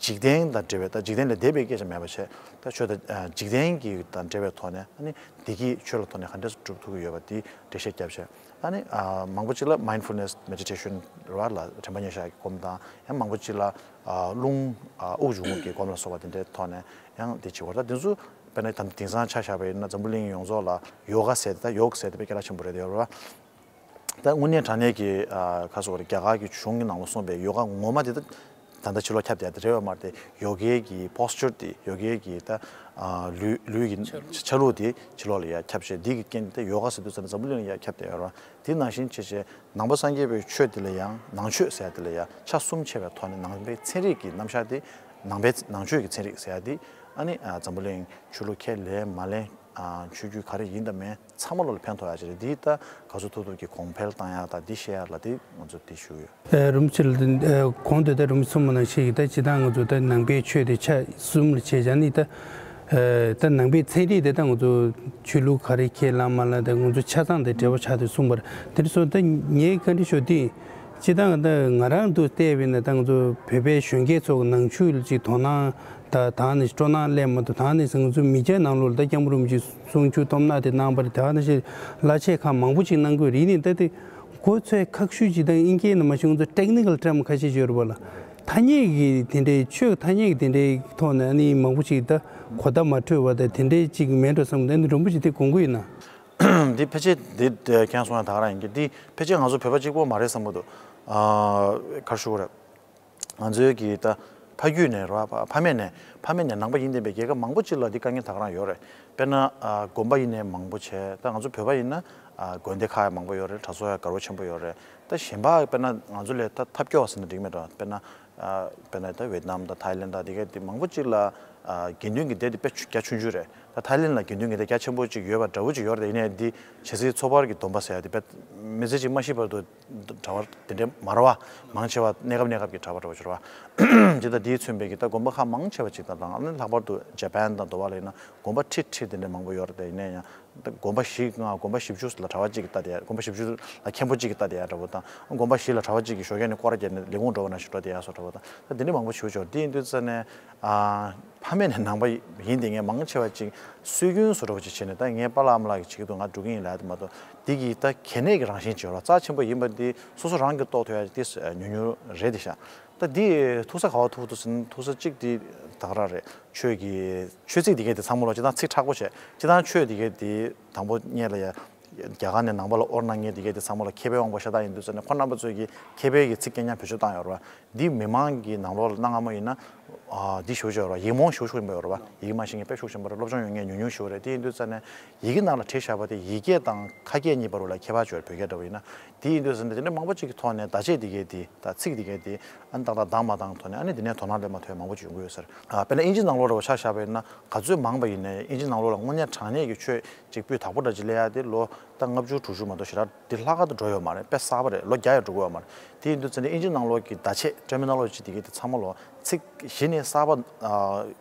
འཇིག་རྟེན་དང་འབྲེལ་བའི་ད་འཇིག་རྟེན་ལས་འདས་པའི་སྐད་ཆ་མེད་པ་བྱས། ད་ཆོས་དང་ཨ་འཇིག་རྟེན་གྱི་དང་འབྲེལ་བའི་ཐོག་ནས་ཨ་ནི་བདེ་སྐྱིད་ཆོས་ལ་ཐོག་ནས་ག་འདྲས་སུ་སྒྲུབ་ཐུབ་ཀྱི་ཡོད་པ་དེ་འགྲེལ་བཤད་བརྒྱབ་བྱས། ཨ་ནི་ཨ་མང་པོ་ཅིག་ལ་mindfulness meditation རེད་པ། ལ་དྲན་པ་ཉེར་བཞག་གི་སྒོམ་དང་ཡང་མང་པོ་ཅིག་ལ་ཨ་རླུང་ཨ་དབུགས་འབྱུང་རྔུབ་ཀྱི་སྒོམ་ལ་སོགས་པ་དེ་འདྲའི་ཐོག་ནས་ཡང་དེ་བྱེད་པ་རེད། ད་དེ་ཚོ་དཔེར་ན་ད་དེང་སང་ཆ་བཞག་པ་ཡིན་ན་འཛམ་བུ་གླིང་ཡོངས་རྫོགས་ལ་ཡོ་ག་ཟེར་དེ་ད་ཡོག་ཟེར་དེ་དཔེ་སྐད་གྲགས་ཆེན་པོ་རེད་དེ་ཡོད་རེད་པ། ད་དངོས་གནས་དྲང་གནས་ཀྱི་ཨ་ག་རེ་ཟེར་དགོས་རེད། རྒྱ་གར་གྱི་གཞུང་གི་ནང་ལ་གསུངས་པའི་ཡོ་ག་ངོ་མ་དེ་ད་ད་ལྟ་ཕྱི་ལོགས་ཁྱབ་བསྡད་ཡ་དེ་རེད་པ་མ་རེད་དེ། ཡོ་གའི་གི་posture དེ་ཡོ་གའི་གི་ད་ཨ་ལུས་ལུས་ཀྱི་ཆ་ལུགས་དེ་ཕྱི་ལོགས་ལ་ཡ་ཁྱབ་བྱས། འདི་གི་རྐྱེན་དེ་ཡོ་ག་ཟེར་དུས་ཙམ་ནས་འཛམ་བུ་གླིང་ལ་ཡ་ཁྱབ་བསྡད་ཡོད་རེད་པ། དེ་ནང་བཞིན་བྱས་བྱས་ནང་པ་སངས་རྒྱས་པའི་ཆོས་དེ་ལ་ཡང་ནང་ཆོས་ཟེར་ཡ་དེ་ལ་ཡ་ཆ་གསུམ་ཕྱེ་བའི་ཐོག་ནས་ནང་པའི་ཚན་རིག་གི་རྣམ་གཞག་དེ་ནང་པའི་ནང་ཆོས་ཀྱི་ཚན་རིག་ཟེར་ཡ་དེ་ཨ་ནི་ཨ་འཛམ་བུ་གླིང་ཆོས་ལུགས་ཁས་ལེན་མ་ལེན། ཨ་ཆོས་བརྒྱུད་ག་རེ་ཡིན་དང་མིན་ཚང་མ་ལོ་ལ་ཕན་ཐོགས་ཡ་ཅིག་རེད། འདི་ད་ག་ཚོད་ཐུབ་ཐུབ་ཀྱི་གོང་འཕེལ་བཏང་ཡ་དང་འདི་བཤད་ཡ་ལ་དེ་ང་ཚོ་དེ་ཞུ་གི་ཡོད། ཨ་རིན་པོ་ཆེ་ལ་དེ་ཨ་གོང་དུ་ད་རིན་པོ་ཆེ་གསུངས་པ་ནང་བཞིན་གྱི་ད་སྤྱིར་བཏང་ང་ཚོ་ད་ནང་པའི་ཆོས་དེ་ཆ་གསུམ་ལ་ཕྱེ་བྱས་ནི་ད་ཨ་ད་ནང་པའི་ཚན་རིག་དེ་ད་ང་ཚོ་ཆོས་ལུགས་ག་རེ་ཁས་བླངས་མ་བླངས་དེ་ང་ཚོ་ཆ་ཚང་དེ་འབྲེལ་བ་ཆགས་དུས་གསུངས་པ་རེད། དེ་འདྲ་སོང་ད་ངས་བཀའ་འདྲི་ཞུ་དེ་སྤྱིར་བཏང་ད་ང་རང་དུ་བལྟས་པས་ན་ད་ང་ཚོ་བོད་པའི་གཞོན་སྐྱེས་ཚོ་ནང་ཆོས་ལ་ཅིག་དོ་སྣང་ད་དང་ནི་སྤྲོ་སྣང་སླེབས་མ་ཐུབ། དང་ནི་ང་ཚོ་མི་སྐྱ་ནང་ལོགས་ལ་ད་སྐྱབས་མགོན་རིན་པོ་ཆེ་གསུང་ཆོས་སྡོམ་གནང་དེ་གནང་པ་རེད། དེ་ག་ནང་བཞིན་གླ་ཆ་ཁག་མང་པོ་ཅིག་གནང་དགོས་རེད། ཡིན་ནའི་ད་དེ་མགོ་ཚོས་ཁག་ཤུས་ཅིག་དང་དབྱིན་སྐད་ནང་མ་ཤེས་ང་ཚོ་technical term ཁ་ཤས་ཅིག་ཡོད་རེད་པ་ལ། ཐ་སྙད་ཀྱི་དེ་འདྲའི་ཆོས་ཐ་སྙད་ཀྱི་དེ་འདྲའི་ཐོག་ནས་ཨ་ནི་མང་པོ་ཅིག་ད་གོ་བརྡ་མ་འཕྲོད་པ་དང་དེ་འདྲའི་ཅིག་མེད་འགྲོ་བསམ་གི་འདུག་ཨ་ནི་རིན་པོ་ཆེ་དེ་དགོངས་ཀྱི་ཡོད་ན། འདི་ཕལ་ཆེར་འདི་ཁྱེད་གསུང་ཡ་ད་ག་རང་ཡིན་གྱི། འདི་ཕལ་ཆེར་ང་ཚོ་བོད་པ་གཅིག་པོ་མ་རེད་བསམ་གི་འདུག་ཨ་ག་རེ་ཞུ་དགོས་རེད། ང་ཚོའི་གི་ད་ཕ་རྒྱུད་ནས་རེད་བ། ཕ་མེས་ནས་ཕ་མེས་ནས་ནང་པ་ཡིན་བསྡད་པའི་རྒྱལ་ཁབ་མང་པོ་ཅིག་ལ་འདི་དཀའ་ངལ་ད་ག་རང་ཡོད་རེད། དཔེར་ན་ཨ་དགོན་པ་ཡིན་ནའི་མང་པོ་བྱས། ད་ང་ཚོ་བོད་པ་ཡིན་ན་ཨ་དགོན་སྡེ་ཁག་ཡང་མང་པོ་ཡོད་རེད། གྲྭ་ཚང་ཡང་དགའ་རབ་ཆེན་པོ་ཡོད་རེད། ད་གཞན་པ་དཔེར་ན་ང་ཚོ་ལས་ད་ཐབས་སྐྱོ་བ་ཟེར་ན་འགྲིག་མེད་འགྲོ། དཔེར་ན་ཨ་དཔེར་ན་ད་ཝེ་ཏི་ནམ་དང་ཐའི་ལེན་དང་དེ་ག་དེ་མང་པོ་ཅིག་ལ་ཨ་དགེ་འདུན་གྱི་སྡེ་དེ་དཔེ་ཆུ་རྒྱ་ཆུང་ཆུང་རེད། ད་ཐའི་ལེན་ལ་དགེ་འདུན་གྱི་སྡེ་རྒྱ་ཆེན་པོ་ཅིག་ཡོད་པ་འདྲ་བོ་ཅིག་ཡོད་རེད། ཡིན་ནའི་འདི་བྱེད་སའི་ཚོགས་པར་གྱི་སྡོམ་པ་ཟེར་ཡ་དེ་དཔེ་མི་ཚེ་གཅིག་མ་ཤི་བར་དུ་གྲྭ་པ་དེ་འདྲས་མ་རེད་བ། མང་ཆེ་བ་གནས་སྐབས་གནས་སྐབས་ཀྱི་གྲྭ་པ་འདྲ་བོ་ཅིག་རེད་བ། ཇི་ལྟར་འདིས་མཚོན་པའི་གི་ད་དགོན་པ་ཁག་མང་ཆེ་བ་ཅིག་དང་དང་ཨ་ནི་ལྷག་པར་དུ་ཇ་པན་དང་འདི་པ་ལ་ཡིན་ན་དགོན་པ་ཁྲི་ཁྲི་དེ་འདྲས་མང་པོ་ཡོད་རེད། དེ་ཡིན་ན་ཡང་ད་དགོན་པ་བཞི་ལྔ་དགོན་པ་བཞི་བཅུ་ལ་གྲྭ་པ་གཅིག་གིས་ལྟ་བསྡད་ཡ། དགོན་པ་བཞི་བཅུ་ལ་མཁན་པོ་གཅིག་གིས་ལྟ་བསྡད་ཡ་འདྲ་བོ་དང་། དགོན་པ་བཞི་ལ་གྲྭ་པ་གཅིག་གིས་ཞོགས་ཀས་ནས་སྐོར་ར་བརྒྱབ་ནས་ལས་ཁུངས་འགྲོ་བ་ནང་བཞིན་འགྲོ་བསྡད་ཡ་བཟོ་འདྲ་བོ་དང་། ད་དེ་འདྲས་མང་པོ་ཞེ་པོ་ཅིག་ཡོད་རེད། དེ་ཡིན་དུས་ཙ་ནས་ཨ་ཕ་མེས་ནས་ནང་པ་ཡིན་བསྡད་མཁན་མང་ཆེ་བ་ཅིག་སྲོལ་རྒྱུན་བཟོ་འདྲ་བོ་ཅིག་བྱས་ནས་ད་ངའི་པཱ་ལགས་ཨ་མ་ལགས་ཀྱིས་བྱེད་ཀྱི་འདུག་ང་འགྲོ་གི་ཡིན་ལབ་ཡ་དེ་མ་གཏོགས་འདི་གི་ད་གལ་གནད་ཀྱི་རང་བཞིན་ཅིག་ཡོད་རེད་བ། རྩ་ཆེན་པོ་ཡིན་པ་འདི་སོ་སོ་རང་གིས་རྟོགས་ཐུབ་ཡ་དེ་ཉུང་ཉུང་རེད་དེ་ཤག་ད་འདི་ཐུག་ས་ག་བ་ཐུག་འདུག་ཟེར་ན། ཐུག་ས་གཅིག་འདི་ད་ག་རང་རེད། ཆོས་ཀྱི་ཆོས་ཚིག་འདི་གས་དེ་ཚང་མ་ལོ་སྤྱིར་བཏང་ཚིག་མཁྲེགས་པོ་བྱས། སྤྱིར་བཏང་ཆོས་འདི་གས་དེ་དང་པོ་སྔོན་ལ་ཡ་རྒྱ་གར་ནས་ནང་པ་ལ་དབོར་གནང་མཁན་འདི་གས་དེ་ཚང་མ་ལ་མཁས་པའི་དབང་པོ་ཤ་སྟག་ཡིན་འདུག་ཟེར་ནས། ཁོ་རྣམ་པ་ཚོས་ཀྱི་མཁས་པའི་གི་ཚིག་རྐྱང་རྐྱང་བེད་སྤྱོད་བཏང་ཡོད་རེད་བ། འདི་མི་མང་གི་ནང་ལོགས་ལ་གནའ་སྔ་མོ་ཡིན་ན། ཨ། འདི་ཞེ་པོ་ཅིག་ཡོད་རེད་བ། ཡིག་མང་ཞེ་པོ་ཅིག་ཡིན་པ་ཡོད་རེད་བ། ཡིག་མང་ཤེས་མཁན་དཔེ་ཤུགས་ཆེན་པོ་རེད། སློབ་སྦྱོང་ཡོད་མཁན་ཉུང་ཉུང་ཞིག་རེད། དེ་ཡིན་དུས་ཙ་ནས་ཡི་གེ་ནང་ལ་བྲིས་བཞག་པ་དེ་ཡི་གེ་དང་ཁ་སྐད་གཉིས་བར་ལ་ཁྱད་པར་ཅིག་ཡོད་རེད། བོད་སྐད་འདྲ་བོ་ཡིན་ན། དེ་ཡིན་དུས་ཙ་ནས་དེ་འདྲ་མང་པོ་ཅིག་གི་ཐོག་ནས་བརྡ་ཆད་འདི་གས་དེ་དང་ཚིག་འདི་གས་དེ། ཨ་ནི་ཏག་ཏག་འདང་མ་འདང་ཐོག་ནས། ཨ་ནི་དེ་ནས་དོ་སྣང་སླེབས་མ་ཐུབ་པ་མང་པོ་ཅིག་ཡོང་གི་ཡོད་ས་རེད། ཨ། དཔེར་ན་དབྱིན་ཇི་ནང་ལོགས་འདྲ་བོ་ཆ་བཞག་པ་ཡིན་ན། ག་ཚོད་མང་བ་ཡིན་ནའི་དབྱིན་ཇི་ནང་ལོགས་ལ་དངོས་གནས་དྲང་གནས་ཀྱི་ཆོས་ཅིག་སྤུས་དག་པོ་འདྲ་ཅིག་སླེབས་ཡ་དེ་ལོ་ད་ལྔ་བཅུ་དྲུག་ཅུ་མ་གཏོགས་ཞེ་དྲག་དེ་ལྷག་ག་དུ་འགྲོ་ཡོད་མ་རེད། དཔེ་གསར་པ་རེད། ལོ་བརྒྱ་ཡང་འགྲོ་གི་ཡོད་མ་རེད། དེ་ཡིན་དུས་ཙ་ནས་དབྱིན་ཇི་ནང་ལོགས་ཀྱི་བརྡ་ཆད་terminology་དེ་གས་དེ་ཚང་མ་ལོ་ཚིག་གཞི་ནས་གསར་པ། ཨ།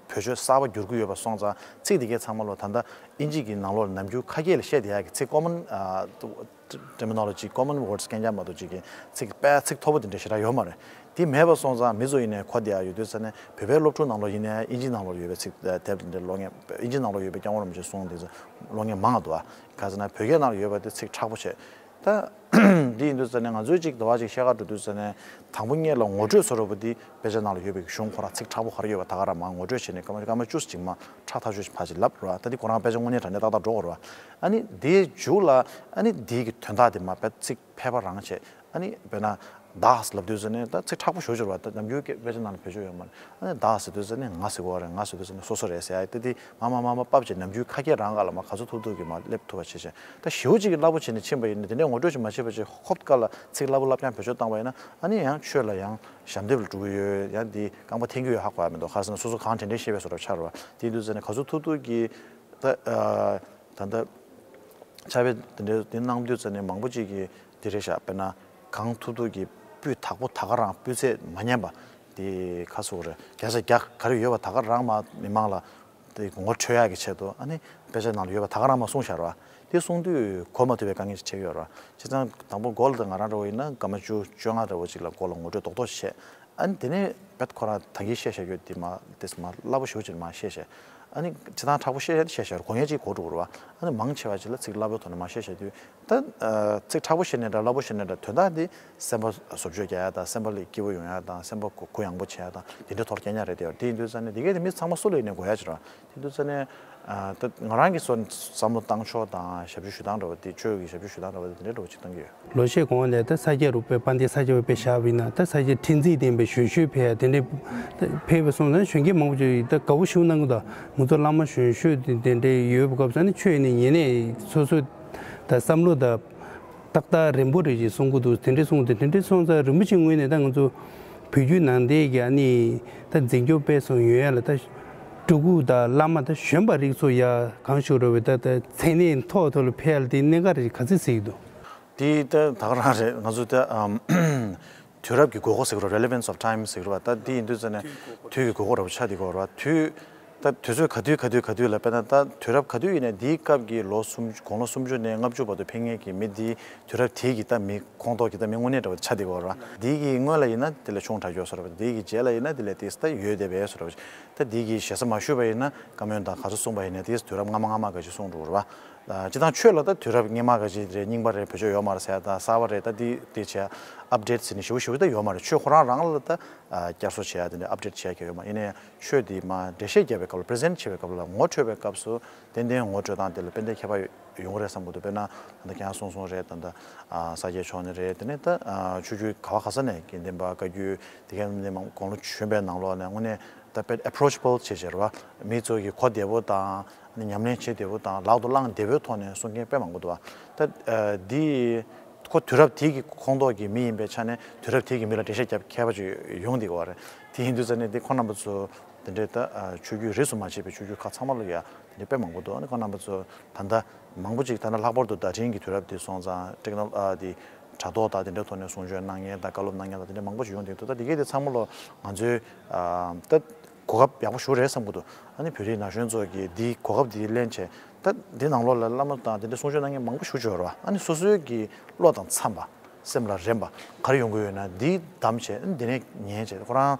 བེད་སྤྱོད་གསར་པ་བསྒྱུར་གྱི་ཡོད་པ་སོང་ཙང་། ཚིག་དེ་གས་ཚང་མ་ལོ་ད་ལྟ་དབྱིན་ཇི་གི་ནང་ལོགས་ལ་ནམ་རྒྱུན་ཁ་སྐད་ལ་བཤད་བསྡད་ཡག་གི་ཚིག་common། ཨ། terminology, common words རྐྱང་རྐྱང་མ་གཏོགས་ཅིག་གི་ཚིག་དཔེ་ཚིག་མཐོ་པོ་དེ་འདྲ་ཞེ་དྲག་ཡོད་མ་རེད། དེ་མེད་པ་སོང་ཙང་མི་ཚོ་ཡིན་ནའི་གོ་བསྡད་ཡག་ཡོད་དུས་ཙ་ནས། བོད་པའི་སློབ་ཕྲུག་ནང་ལོགས་ཡིན་ནའི་དབྱིན་ཇི་ནང་ལོགས་ཡོད་པའི་ཚིག་དེབ་དེ་འདྲ་ཀློག་མཁན། དབྱིན་ཇི་ནང་ལོགས་ཡོད་པའི་སྐྱབས་མགོན་རིན་པོ་ཆེའི་གསུང་དེ་ཚོ་ཀློག་མཁན་མང་ང་འདུག་ཨ། ག་ཟེར་ན་བོད་སྐད་ནང་ལ་ཡོད་པ་དེ་ཚིག་མཁྲེགས་པོ་བྱས། ད་འདི་ཡིན་དུས་ཙ་ནས་ང་ཚོས་ཅིག་འདྲ་བ་ཅིག་བཤད་ག་འགྲོ་དུས་ཙ་ནས། དང་པོ་སྔོན་ལ་ངོ་སྤྲོད་བཟོ་འདྲ་བོ་འདི་དཔེ་ཆ་ནང་ལ་ཡོད་པའི་གཞུང་ཁོ་རང་ཚིག་མཁྲེགས་པོ་ག་རེ་ཡོད་པ་ད་ག་རང་མར་ངོ་སྤྲོད་བྱས་ནས། སྐར་མ་སྐར་མ་བཅུ་ཙམ་ཅིག་མར་ཁྲག་ཐག་ཆོད་ཅིག་ཕར་ཅིག་ལབ་རེད་བ། ད་འདི་ཁོ་རང་དཔེ་ཆ་དངོས་གནས་དྲང་གནས་ཏག་ཏག་འགྲོ་གི་རེད་བ། ཨ་ནི་དེའི་མཇུག་ལ་ཨ་ནི་དེའི་གི་དོན་དག་དེ་མར་དཔེ་ཚིག་ཕལ་པ་རང་བྱས། ཨ་ནི་དཔེར་ན་das ལབ་དུས་ཙ་ནས་ད་ཚིག་མཁྲེགས་པོ་ཞེ་པོ་ཅིག་རེད་བ། ད་ནམ་རྒྱུན་སྐད་དཔེ་ཆ་ནང་ལ་བེད་སྤྱོད་ཡོད་མ་རེད། ཨ་ནི་das ཟེར་དུས་ཙ་ནས་ང་ཟེར་གྱི་ཡོད་རེད། ང་ཟེར་དུས་ཙ་ནས་སོ་སོ་རེད་ཟེར་ཡ་དེ། དེ་མར་མར་མར་མར་ཕབ་བྱས། ནམ་རྒྱུན་ཁ་སྐད་རང་སྒང་ལ་མར་ག་ཚོད་ཐུབ་ཐུབ་ཀྱིས་མར་སླེབས་ཐུབ་པ་བྱས་བྱས། ད་ཞེ་པོ་ཅིག་གི་རླབས་པོ་ཆེ་ནས་ཕྱིན་པ་ཡིན་ན། དེ་འདྲའི་ངོ་སྤྲོད་ཅིག་མ་བྱས་པ་བྱས། ཧོབ་ཁ་ལ་ཚིག་སླ་པོ་སླ་རྐྱང་བེད་སྤྱོད་བཏང་བ་ཡིན་ན། ཨ་ནི་ཡང་ཆོས་ལ་ཡང་ཞབས་འདེགས་ལ་འགྲོ་གི་ཡོད། ཡང་དེ་རྐང་པ་འཐེན་གྱི་ཡོད་ཧ་གོ་ཡ་མི་འདུག་ག་ཟེར་ན་སོ་སོ་གང་དྲན་དྲན་བཤད་པའི་བཟོ་འདྲ་ཆགས་རེད་བ། དེ་དུས་ཙ་ནས་ག་ཚོད་ཐུབ་ཐུབ་ཀྱིས། ད་ཨ་ད་ལྟ་ཕྱག་དཔེ་དེ་འདྲའི་དེ་གནང་དུས་ཙ་ནས་མང་པོ་ཅིག་གིས་དེ་རེད་ཤག་དཔེར་ན་གང་ཐུབ་ཐུབ་ཀྱིས་སྤུས་དག་པོ། ད་ག་རང་སྤུས་ཚད་མ་ཉམས་པ། དེ་ག་ཟེར་དགོས་རེད། བརྒྱ་ཆ་བརྒྱ་ག་རེ་ཡོད་པ་ད་ག་རང་མར་མི་མང་ལ་དེ་ངོ་འཕྲོད་ཡག་གི་ཆེད་དུ། ཨ་ནི་དཔེ་ཆ་ནང་ལ་ཡོད་པ་ད་ག་རང་མར་གསུངས་བཞག་རེད་བ། དེ་གསུང་དུས་གོ་མ་ཐུབ་པའི་དཀའ་ངལ་ཅིག་འཕྲད་ཀྱི་ཡོད་རེད་བ། བྱས་ཙང་དང་པོ་མགོ་ལ། ད་ང་རང་འདྲ་བོ་ཡིན་ན་སྐར་མ་བཅུ་བཅོ་ལྔ་འདྲ་བོ་ཅིག་ལ་མགོ་ལ་ངོ་སྤྲོད་རྡོག་རྡོག་ཅིག་བྱས། ཨ་ནི་དེ་ནས་དཔེ་ཁོ་རང་ད་གིན་བཤད་བཞག་ཡོད་དེ་མར་དེ་མར་སླ་པོ་ཞེ་པོ་ཅིག་མར་བཤད་བྱས། ཨ་ནི་བྱེད་སྟངས་མཁྲེགས་པོ་བཤད་བཤད་བཤད་བྱས། གོ་མཁན་ཅིག་གོ་འགྲོ་གི་རེད་བ། ཨ་ནི་མང་ཆེ་བ་ཅིག་ལ་ཚིག་སླ་པོའི་ཐོག་ནས་མར་བཤད་བཤད་དུས། ད་ཨ་ཚིག་མཁྲེགས་པོ་བཤད་ནའི་འདྲ། སླ་པོ་བཤད་ནའི་འདྲ། དོན་དག་འདི་སེམས་པ་བཟོ་བཅོས་རྒྱག་ཡ་དང་། སེམས་པ་ལ་སྐྱིད་པོ་ཡོང་ཡ་དང་། སེམས་པ་གུ་གུ་ཡངས་པོ་བྱེད་ཡ་དང་། དེ་འདྲའི་ཐོག་རྐྱང་རྐྱང་རེད་དེ། དེ་ཡིན་དུས་ཙ་ནས་དེ་གས་དེ་མི་ཚང་མ་སུ་ལ་ཡིན་ནའི་དགོས་ཡ་ཅིག་རེད་བ། དེ་དུས་ཙ་ནས་ཨ་ད་ང་རང་གི་སོ་བསམ་བློ་བཏང་ཕྱོགས་དང་། ཞབས་ཞུ་ཞུ་སྟངས་འདྲ་བོ་དེ། ཆོས་ཀྱི་ཞབས་ཞུ་ཞུ་སྟངས་འདྲ་བོ་དེ་འདྲའི་འདྲ་བོ་ཅིག་བཏང་གི་ཡོད། ལོ་ཤས་གོང་ལ་ད་ས་སྐྱ་རུ་དཔེ་དཔལ་ལྡན་ས་སྐྱ་པ་དཔེ་བཞག་པ་ཡིན་ན། ད་ས་སྐྱ་ཁྲི་འཛིན་ལྡན་པའི་གཞོན་གཞོན་ཕེབས་ཡ་དེ་འདྲའི་ཕེབས་པ་སོང་ཙང་གཞོན་སྐྱེས་མང་པོ་ཅིག་ད་དགའ་པོ་ཞེ་པོ་གནང་གི་འདུག་ང་ཚོ་བླ་མ་གཞོན་གཞོན་དེ་དེ་འདྲའི་ཡོད་པའི་སྐབས་སུ། ཨ་ནི་ཆོས་ནི་ཉན་ནས་སོ་སོའི་ད་བསམ་བློ་ད་ཏག་ཏག་རན་པོ་རེད་ཅེས་གསུང་གི་འདུག་དེ་འདྲའི་གསུངས་ཏེ། དེ་འདྲའི་སོང་ཙང་རིན་པོ་ཆེ་ངོས་ནས་ད་ང་ཚོ་བོད་བརྒྱུད་ནང་བསྟན་གྱི་ཨ་ནི་ད་འཛིན་སྐྱོང་སྤེལ་གསུམ་ཡོང་ཡ་ལ། ད་སྤྲུལ་སྐུ་དང་བླ་མ་ད་གཞོན་པ་རིགས་ཚོ་ཡ་གང་ཞིག་རེད་བས། ད་ད་མཚན་གནས་མཐོ་ཐོག་ལ་ཕེབས་ཡ་ལ་དེ་གནད་འགག་རེད། ག་ཚོད་གཟིགས་ཀྱི་འདུག་དེ་ད་ད་ག་རང་རེད། ང་ཚོ་ད་ཨམ་དུས་རབས་ཀྱི་དགོས་མཁོ་ཟེར་གྱི་རེད། relevance of time ཟེར་གྱི་རེད་བ། ད་དེ་ཡིན་དུས་ཙ་ནས་དུས་ཀྱི་དགོས་མཁོ་འདྲ་བོ་ཆགས་བསྡད་ཀྱི་ཡོད་རེད་བ། དུས་ད་དུས་ཚོད་ག་དུས་ག་དུས་ག་དུས་ལ། དཔེར་ན་ད་དུས་རབས་ག་དུས་ཡིན་ནའི་དེའི་སྐབས་ཀྱི་ལོ་སུམ་ཅུ། དགུང་ལོ་སུམ་ཅུ་ནས་ལྔ་བཅུ་བར་དུ་ཕེབས་མཁན་གྱི་མི་དེ་དུས་རབས་དེའི་གི་ད་མི་ཁོངས་གཏོགས་ཀྱི་ད་མི་དངོས་གནས་འདྲ་བོ་ཆགས་བསྡད་ཀྱི་ཡོད་རེད་བ། དེའི་གི་སྔོན་ལ་ཡིན་ན་དེ་ལས་ཆུང་དྲགས་ཡོད་བཟོ་འདྲ་བ། དེའི་གི་རྗེས་ལ་ཡིན་ན་དེ་ལས་དེ་ད་ཡོད་བསྡད་པའི་བཟོ་འདྲ་བ། ད་དེའི་གི་ཞེ་ས་མ་ཞུས་པ་ཡིན་ན། བཀའ་མོལ་དང་ག་ཚོད་གསུངས་པ་ཡིན་ནའི་དེ་དུས་རབས་སྔ་མ་སྔ་མ་ག་ཅིག་གསུངས་འགྲོ་གི་རེད་བ། ཨ་སྤྱིར་བཏང་ཆོས་ལ་ད་དུས་རབས་སྔ་མ་ག་ཅིག་རེད། རྙིང་པ་རེད། བེད་སྤྱོད་ཡོད་མ་རེད་ཟེར་ཡ་དང་། གསར་པ་རེད། ད་འདི་འདི་བྱས་ཡ་update ཟེར་ནས་ཞེ་པོ་ཞེ་པོ་ད་ཡོད་མ་རེད། ཆོས་ཁོ་རང་རང་ལ་ད་ཨ་བསྐྱར་གསོ་བྱེད་ཡ་དེ་འདྲ་update བྱེད་ཡ་གང་ཡང་ཡོད་མ་རེད། ཡིན་ནའི་ཆོས་འདི་མར་འགྲེལ་བཤད་རྒྱབ་པའི་སྐབས་ལ། present བྱེད་པའི་སྐབས་ལ། ངོ་འཕྲོད་པའི་སྐབས་སུ་ཏན་ཏན་ངོ་འཕྲོད་སྟངས་དེ་ལ་ཏན་ཏན་ཁྱད་པར་ཡོང་གི་རེད་བསམ་གྱི་འདུག་དཔེར་ན་ད་ལྟ་ཁྱེད་རང་གསུངས་སོང་རེད། ད་ལྟ་ཨ་ས་སྐྱའི་ཕྱོགས་ནས་རེད། དེ་ནས་ད་ཨ་ཆོས་བརྒྱུད་ག་བ་ག་ས་ནས། དགེ་ལྡན་པ། བཀའ་བརྒྱུད། དེ་གའི་མི་མང་། དགུང་ལོ་གཞོན་པའི་ནང་ལོགས་ནས་དངོས་གནས་ད་དཔེ་approachable བྱེད་བྱེད་རེད་བ། མི་ཚོ་གི་གོ་བདེ་པོ་དང་། ཉམས་ལེན་བྱེད་བདེ་པོ་དང་། ལག་ཏུ་བླང་བདེ་པོའི་ཐོག་ནས་གསུང་མཁན་དཔེ་མང་པོ་འདུག་བ། ད་ཨ་འདི་ཁོ་དུས་རབས་དེའི་གི་ཁོངས་གཏོགས་ཀྱི་མི་ཡིན་པའི་ཆ་ནས་དུས་རབས་དེའི་གི་མི་ལ་འགྲེལ་བཤད་རྒྱབ་མཁས་པ་ཅིག་ཡོང་བསྡད་ཀྱི་ཡོད་རེད། དེ་ཡིན་དུས་ཙ་ནས་དེ་ཁོ་རྣམ་པ་ཚོ་དེ་འདྲའི་ད་ཨ་ཆོས་བརྒྱུད་རིས་སུ་མ་ཆད་པའི་ཆོས་བརྒྱུད་ཁག་ཚང་མ་ལ་ཡ་དེ་འདྲའི་དཔེ་མང་པོ་འདུག་ཨ་ནི་ཁོ་རྣམ་པ་ཚོ་ད་ལྟ་མང་པོ་ཅིག་ད་ལྟ་ལྷག་པར་དུ་བརྡ་འཕྲིན་གྱི་དུས་རབས་འདི་སོང་ཙང་། ཊེག་ནོ་ཨ་འདི་དྲ་ཐོག་དང་དེ་འདྲའི་ཐོག་ནས་གསུང་ཆོས་གནང་མཁན་དང་། བཀའ་སློབ་གནང་མཁན་དང་། དེ་འདྲ་མང་པོ་ཞིག་ཡོང་བསྡད་འདུག་ད་དེ་གས་དེ་ཚང་མ་ལོ་ང་ཚོའི་ཨ་ད་གོ་སྐབས་ཡག་པོ་ཞེ་པོ་རེད་བསམ་གྱི་འདུག་ཨ་ནི་བོད་རིགས་ན་གཞོན་ཚོ་གིས་འདིའི་གོ་སྐབས་འདི་ལེན་བྱས། ད་འདི་ནང་ལོགས་ལ་བླ་མ་དང་དེ་འདྲ་གསུང་ཆོས་གནང་མཁན་མང་པོ་ཞེ་པོ་ཅིག་ཡོད་རེད་བ། ཨ་ནི་སོ་སོའི་གི་བློ་དང་འཚམས་པ། སེམས་ལ་རན་པ་ག་རེ་ཡོང་གི་ཡོད་ན་འདི་བདམས་བྱས། ཨ་ནི་འདི་ནས་ཉན་བྱས། ཁོ་རང་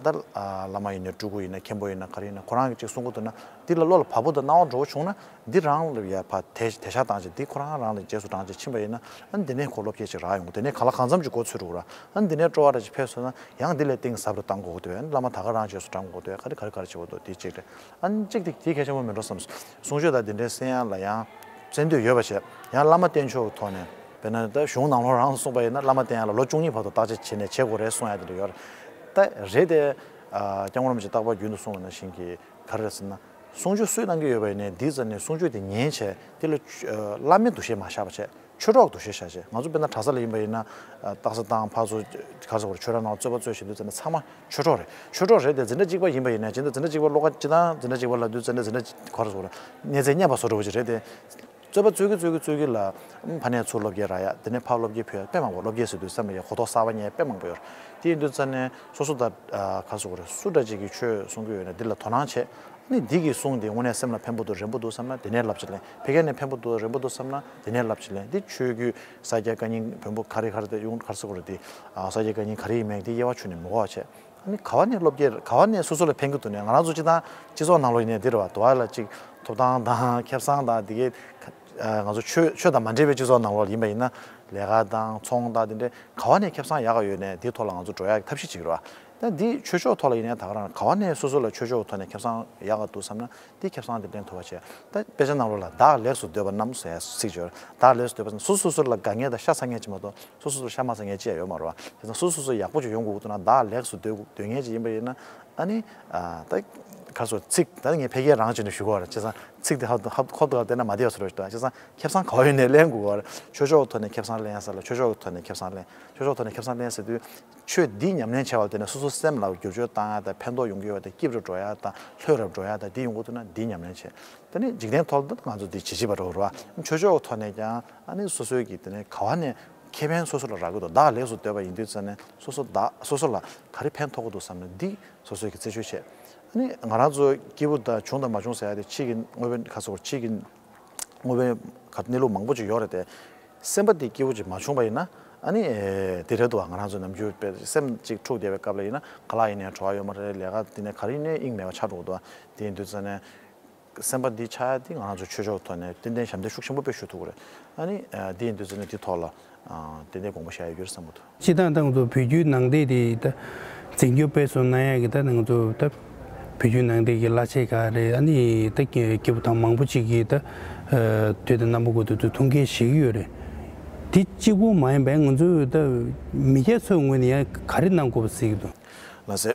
ད་བླ་མ་ཡིན་ན་སྤྲུལ་སྐུ་ཡིན་ན་མཁན་པོ་ཡིན་ན་ག་རེ་ཡིན་ན་ཁོ་རང་གིས་ཅིག་གསུང་གི་འདུག་ན་འདི་ལ་བློ་ལ་བབ་པོ་དང་སྣང་བ་འགྲོ་བོ་བྱུང་ན་འདི་རང་ལ་ཡ་ཕ་དེ་དེ་ཤ་བཏང་བྱས་འདི་ཁོ་རང་རང་ལ་རྗེས་སུ་འབྲང་བྱས་ཕྱིན་པ་ཡིན་ན་ཨ་ནི་འདི་ནས་ཁོ་བློ་སྐྱེད་ཅིག་རག་ཡོང་གི། དེ་ནས་གང་ལ་གང་འཚམ་ཅིག་མགོ་ཚོད་འགྲོ་གི་ར། ཨ་ནི་འདི་ནས་སྤྲོ་བ་ར་ཅིག་འཕེལ་སོང་ན་ཡང་འདི་ལས་གཏིང་ཟབ་རུ་བཏང་དགོས་ཀྱི་འདུག་ཨ་ནི་བླ་མ་ད་ག་རང་རྗེས་སུ་འབྲང་དགོས་འདུག་ག་རེ་ག་རེ་ག་རེ་བྱེད་དགོས་འདུག་དེ་གཅིག་རེད། ཨ་ནི་གཅིག་དེ་དེ་གལ་ཆེན་པོ་མིན་འགྲོ་བསམ། གསུང་ཆོས་དང་འདི་འདྲའི་གསན་ཡག་ལ་ཡང་བཙན་འདོད་ཡོད་པ་བྱས་ཡང་བླ་མ་བསྟེན་ཕྱོགས་ཀྱི་ཐོག་ནས། དཔེར་ན་ད་གཞུང་ནང་ལོགས་རང་གསུངས་པ་ཡིན་ན་བླ་མ་བསྟེན་ཡག་ལ་ལོ་བཅུ་གཉིས་བར་དུ་བརྟག་དཔྱད་བྱས་ནས་བྱེད་དགོས་རེད་གསུང་ཡག་དེ་འདྲ་ཡོད་རེད། ད་རེད་དེ། ཨ། སྐྱབས་མགོན་རིན་པོ་ཆེས་རྟག་པར་རྒྱུན་དུ་གསུངས་པ་ནང་བཞིན་གྱི་ག་རེ་རེད་ཟེར་ན། གསུང་ཆོས་སུས་གནང་གི་ཡོད་པ་ཡིན་ནའི་འདིའི་རྩ་ནས་གསུང་ཆོས་དེ་ཉན་བྱས་དེ་ལ་ཆོས་བླ་མའི་འདུ་ཤེས་མ་བཞག་པ་བྱས་ཆོས་གྲོགས་འདུ་ཤེས་བཞག་བྱས། ང་ཚོ་དཔེར་ན་གྲྭ་ས་ལ་ཡིན་པ་ཡིན་ན་ཨ། རྟགས་གསལ་བཏང་ཕར་ཚུར་ག་རེ་ཟེར་དགོས་རེད། ཆོས་གྲྭ་ནང་རྩོད་པ་རྩོད་བཞིན་དུས་ཙམ་ནས་ཚང་མ་ཆོས་གྲོགས་རེད། ཆོས་གྲོགས་རེད་དེ་འཛིན་གྲྭ་གཅིག་པ་ཡིན་པ་ཡིན་ན་སྤྱིར་བཏང་འཛིན་གྲྭ་གཅིག་པ་སློབ་གྲྭ་སྤྱིར་བཏང་འཛིན་གྲྭ་གཅིག་ག་རེ་ཟེར་དགོས་རེད། གནས་ཚད་རྙེད་པ་བཟོ་འདྲ་བོ་ཅིག་རེད་དེ། རྩོད་པ་རྩོད་ཀྱི་རྩོད་ཀྱི་རྩོད་ཀྱི་ལ། ཕ་ནས་ཚུར་སློབ་སྐྱེལ་རག་ཡ། དེ་ནས་ཕར་སློབ་སྐྱེལ་ཕུལ་ཡ་དཔེ་མང་པོ། སློབ་སྐྱེལ་ཟེར་དུས་བསམ་ཡ་གོ་རྟོགས་གསར་པ་རྙེད་དཔེ་མང་པོ་ཡོད་རེད། དེ་ཡིན་དུས་ཙ་ནས་སོ་སོ་ད་ག་རེ་ཟེར་དགོས་རེད། སུ་འདྲ་ཅིག་གིས་ཆོས་གསུང་གི་ཡོད་ན་འདི་ལ་དོ་སྣང་བྱེད། ཨ་ནི་འདི་གི་གསུང་འདི་དངོས་གནས་སེམས་ལ་ཕན་པོ་འདུག་རན་པོ་འདུག་བསམ་ན་དེ་ནས་བསླབ་བྱ་ལེན། ཕ་གི་ནས་ཕན་པོ་འདུག་རན་པོ་འདུག་བསམ་ན་དེ་ནས་བསླབ་བྱ་ལེན། འདི་ཆོས་བརྒྱུད་ས་སྐྱ་བཀའ་རྙིང་བོན་པོ་ག་རེ་ག་རེ་དེ་ཡོང་ག་རེ་ཟེར་དགོས་རེད། འདི་ས་སྐྱ་བཀའ་རྙིང་ག་རེ་ཡིན་མིན་འདི་དབྱེ་བ་ཕྱེ་ནས་མི་གོ་བ་བྱེད། ཨ་ནི་ག་བ་ནས་སློབ་སྐྱེལ་ག་བ་ནས་སོ་སོ་ལ་ཕན་གྱི་འདུག་ནས། ང་རང་ཚོ་སྤྱིར་བཏང་སྤྱི་ཚོགས་ནང་ལོགས་ཡིན་ནའི་འདི་རེད་བ། དུ་བ་ལ་ཅིག་ཐོབ་ཐང་དང་ཁེ་བཟང་དང་འདི་གའི་ང་ཚོ་ཆོས་ཆོས་དང་མ་འབྲེལ་བའི་སྤྱི་ཚོགས་ནང་ལོགས་ཡིན་པ་ཡིན་ན་ལས་ཀ་དང་ཚོང་དང་འདི་འདྲའི་ག་བ་ནས་ཁེ་བཟང་ཡག་ག་ཡོད་ནས་འདིའི་ཐོག་ལ་ང་ཚོ་འགྲོ་ཡག་གི་ཐབས་ཤེས་བྱེད་ཀྱི་རེད་བ། ད་འདི་ཆོས་ཕྱོགས་ཐོག་ལ་ཡིན་ནའི་ད་ག་རང་ག་བ་ནས་སོ་སོ་ལ་ཆོས་ཕྱོགས་ཐོག་ནས་ཁེ་བཟང་ཡག་ག་འདུག་བསམ་ན། དེ་ཁེ་བཟང་དེ་ལེན་ཐུབ་པ་བྱས། ད་དཔེ་ཆ་ནང་ལོགས་ལ་བདག་ལེགས་སུ་འདོད་པ་རྣམས་ཟེར་ཡ་ཚིག་ཡོད་རེད། བདག་ལེགས་སུ་འདོད་པ་ཟེར་ན་སོ་སོ་སོ་ལ་དགའ་ངེས་དང་ཤ་ཚ་ངེས་ཅིག་མ་གཏོགས་སོ་སོ་སོ་ལ་ཤ་མ་ཚ་ངེས་ཅི་ཡང་ཡོད་མ་རེད་བ། བྱས་ཙང་སོ་སོ་སོ་ཡག་པོ་ཅིག་ཡོང་དགོས་འདུག་ན་བདག་ལེགས་སུ་འདོད་འདོད་ངེས་ཅིག་ཡིན་པ་ཡིན་ན་ཨ་ནི་ད་ག་རེ་ཟེར་ཚིག་ད་ངས་ཕལ་སྐད་རང་བྱས་ནས་ཞུ་གི་ཡོད་རེད། བྱས་ཙང་ཚིག་དེ་ཧ་ཧ་ཁོ་ཐག་བལྟས་ན་མ་བདེ་བ་བཟོ་འདྲ་ཞིག་འདུག་བྱས་ཙང་ཁེ་བཟང་ག་བ་ཡོད་ནས་ལེན་དགོས་པ་རེད། ཆོས་ཕྱོགས་ཐོག་ནས་ཁེ་བཟང་ལེན་ས་ལ་ཆོས་ཕྱོགས་ཐོག་ནས་ཁེ་བཟང་ལེན། ཆོས་ཕྱོགས་ཐོག་ནས་ཁེ་བཟང་ལེན་ཟེར་དུས། ཆོས་འདི་ཉམས་ལེན་བྱས་པ་དེ་ནས་སོ་སོ་སེམས་ལ་བསྒྱུར་བཅོས་བཏང་ཡ་དང་ཕན་ཐོགས་ཡོང་གི་ཡོད་པ་དེ་སྐྱིད་རུ་འགྲོ་ཡ་དང་ལྷོད་རུ་འགྲོ་ཡ་དང་འདི་ཡོང་གི་འདུག་ན་འདི་ཉམས་ལེན་བྱེད། དེ་ནས་འཇིག་རྟེན་ཐོག་ལ་ང་ཚོ་འདི་བྱེད་ཀྱི་ཡོད་པ་རེད་བ། ཆོས་ཕྱོགས་ཐོག་ནས་ཀྱང་ཨ་ནི་སོ་སོའི་གི་དེ་ནས་ག་བ་ནས་ཁེ་ཕན་སོ་སོ་ལ་རག་གི་འདུག་བདག་ལེགས་སུ་འདོད་པ་ཡིན་དུས་ཙ་ནས་སོ་སོ་བདག་སོ་སོ་ལ་ག་རེ་ཕན་ཐོགས་ཀྱི་འདུག་བསམ་ན་འདི་སོ་སོའི་གི་རྩད་གཅོད་བྱེད། ཨ་ནི་ང་རང་ཚོ་སྐྱིད་པོ་དང་བྱུང་དང་མ་བྱུང་ཟེར་ཡ་དེ་ཕྱིའི་གི་དངོས་དཔེ་ཁ་སོ་ཕྱིའི་གི་དངོས་དཔེ་ག་གནས་ལུགས་མང་པོ་ཅིག་ཡོད་རེད་དེ། སེམས་པ་དེ་སྐྱིད་པོ་ཅིག་མ་བྱུང་བ་ཡིན་ན་ཨ་ནི་དེ་རེད་འདུག་བ། ང་རང་ཚོ་ནམ་རྒྱུན་དཔེ་སེམས་ཅིག་འཁྲུག་བསྡད་པའི་སྐབས་ལ་ཡིན་ན་ག་ལ་ཡིན་ནའི་བྲོ་བ་ཡོད་མ་རེད། ལས་ཀ་དེ་ནས་ག་རེ་ཡིན་ནའི་དབྱིངས་མེད་པ་ཆགས་འགྲོ་གི་འདུག་བ། དེ་ཡིན་དུས་ཙ་ནས་སེམས་པ་འདི་ཆགས་ཡ་དེ་ང་རང་ཚོ་ཆོས་ཕྱོགས་ཐོག་ནས་ཏན་ཏན་ཞབས་འདེགས་ཤུགས་ཆེན་པོ་དཔེ་ཞུ་ཐུབ་ཀྱི་རེད། ཨ་ནི་དེ་ཡིན་དུས་ཙ་ནས་དེ་ཐོག་ལ་ཏན་ཏན་དགོངས་པ་བཞེས་ཡ་ཡོད་རེད་བསམ་གྱི་འདུག་སྤྱིར་བཏང་ད་ང་ཚོ་བོད་བརྒྱུད་ནང་བསྟན་དེ་ད་འཛིན་སྐྱོང་སྤེལ་གསུམ་གནང་ཡག་གི་ད་ང་ཚོ་ད་བོད་བརྒྱུད་ནང་བསྟན་གྱི་བླ་ཆེན་ག་རེ་ཨ་ནི་ད་སྐྱེས་བུ་དམ་མང་པོ་ཅིག་གིས་ད་དུས་དང་རྣམ་པ་ཀུན་ཏུ་ཐུགས་འགན་བཞེས་ཀྱི་ཡོད་རེད། དེ་གཅིག་པོ་མ་ཡིན་པའི་ང་ཚོས་ད་མི་སྐྱ་ཚོའི་ངོས་ནས་ཡང་ག་རེ་གནང་དགོས་པ་གཟིགས་འདུག་ལགས་སེ།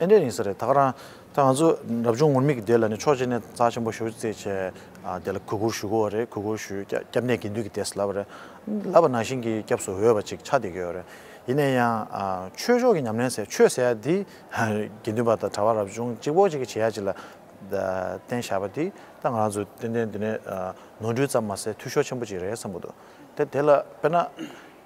ཨེ་འདྲས་ཡིན་ས་རེད། ད་ག་རང་ད་ང་ཚོ་རབ་བྱུང་ངུར་སྨྲིག་གི་སྡེ་ལ་ནི་ཕྱོགས་གཅིག་ནས་རྩ་ཆེན་པོ་ཞེ་པོ་བརྩིས་བྱས། ཨ་དེ་ལ་གུས་བཀུར་ཞུ་དགོས་པ་རེད། གུས་བཀུར་ཞུ། སྐྱ་སྐྱབས་གནས་དགེ་འདུན་གྱི་སྡེ་ཟེར་ལབ་པ་རེད། ལབ་པ་ནང་བཞིན་གྱི་སྐྱབས་སུ་འོས་པ་ཅིག་ཆགས་བསྡད་ཀྱི་ཡོད་རེད། ཡིན་ན་ཡང་ཨ་ཆོས་ཕྱོགས་ཀྱི་ཉམས་ལེན་ཟེར། ཆོས་ཟེར་ཡ་འདི་དགེ་འདུན་པ་དང་གྲྭ་པ་རབ་བྱུང་གཅིག་པོ་གཅིག་གིས་བྱེད་ཡ་ཅིག་ལ་བརྟེན་བཞག་པ་འདི་ད་ང་རང་ཚོ་ཏན་ཏན་འདི་ནས་ཨ་ནོར་འཁྲུལ་ཙམ་མ་ཟད་འཐུས་ཤོར་ཆེན་པོ་ཅིག་རེད་བསམ་གྱི་འདུག་དེ་དེ་ལ་དཔེར་ན།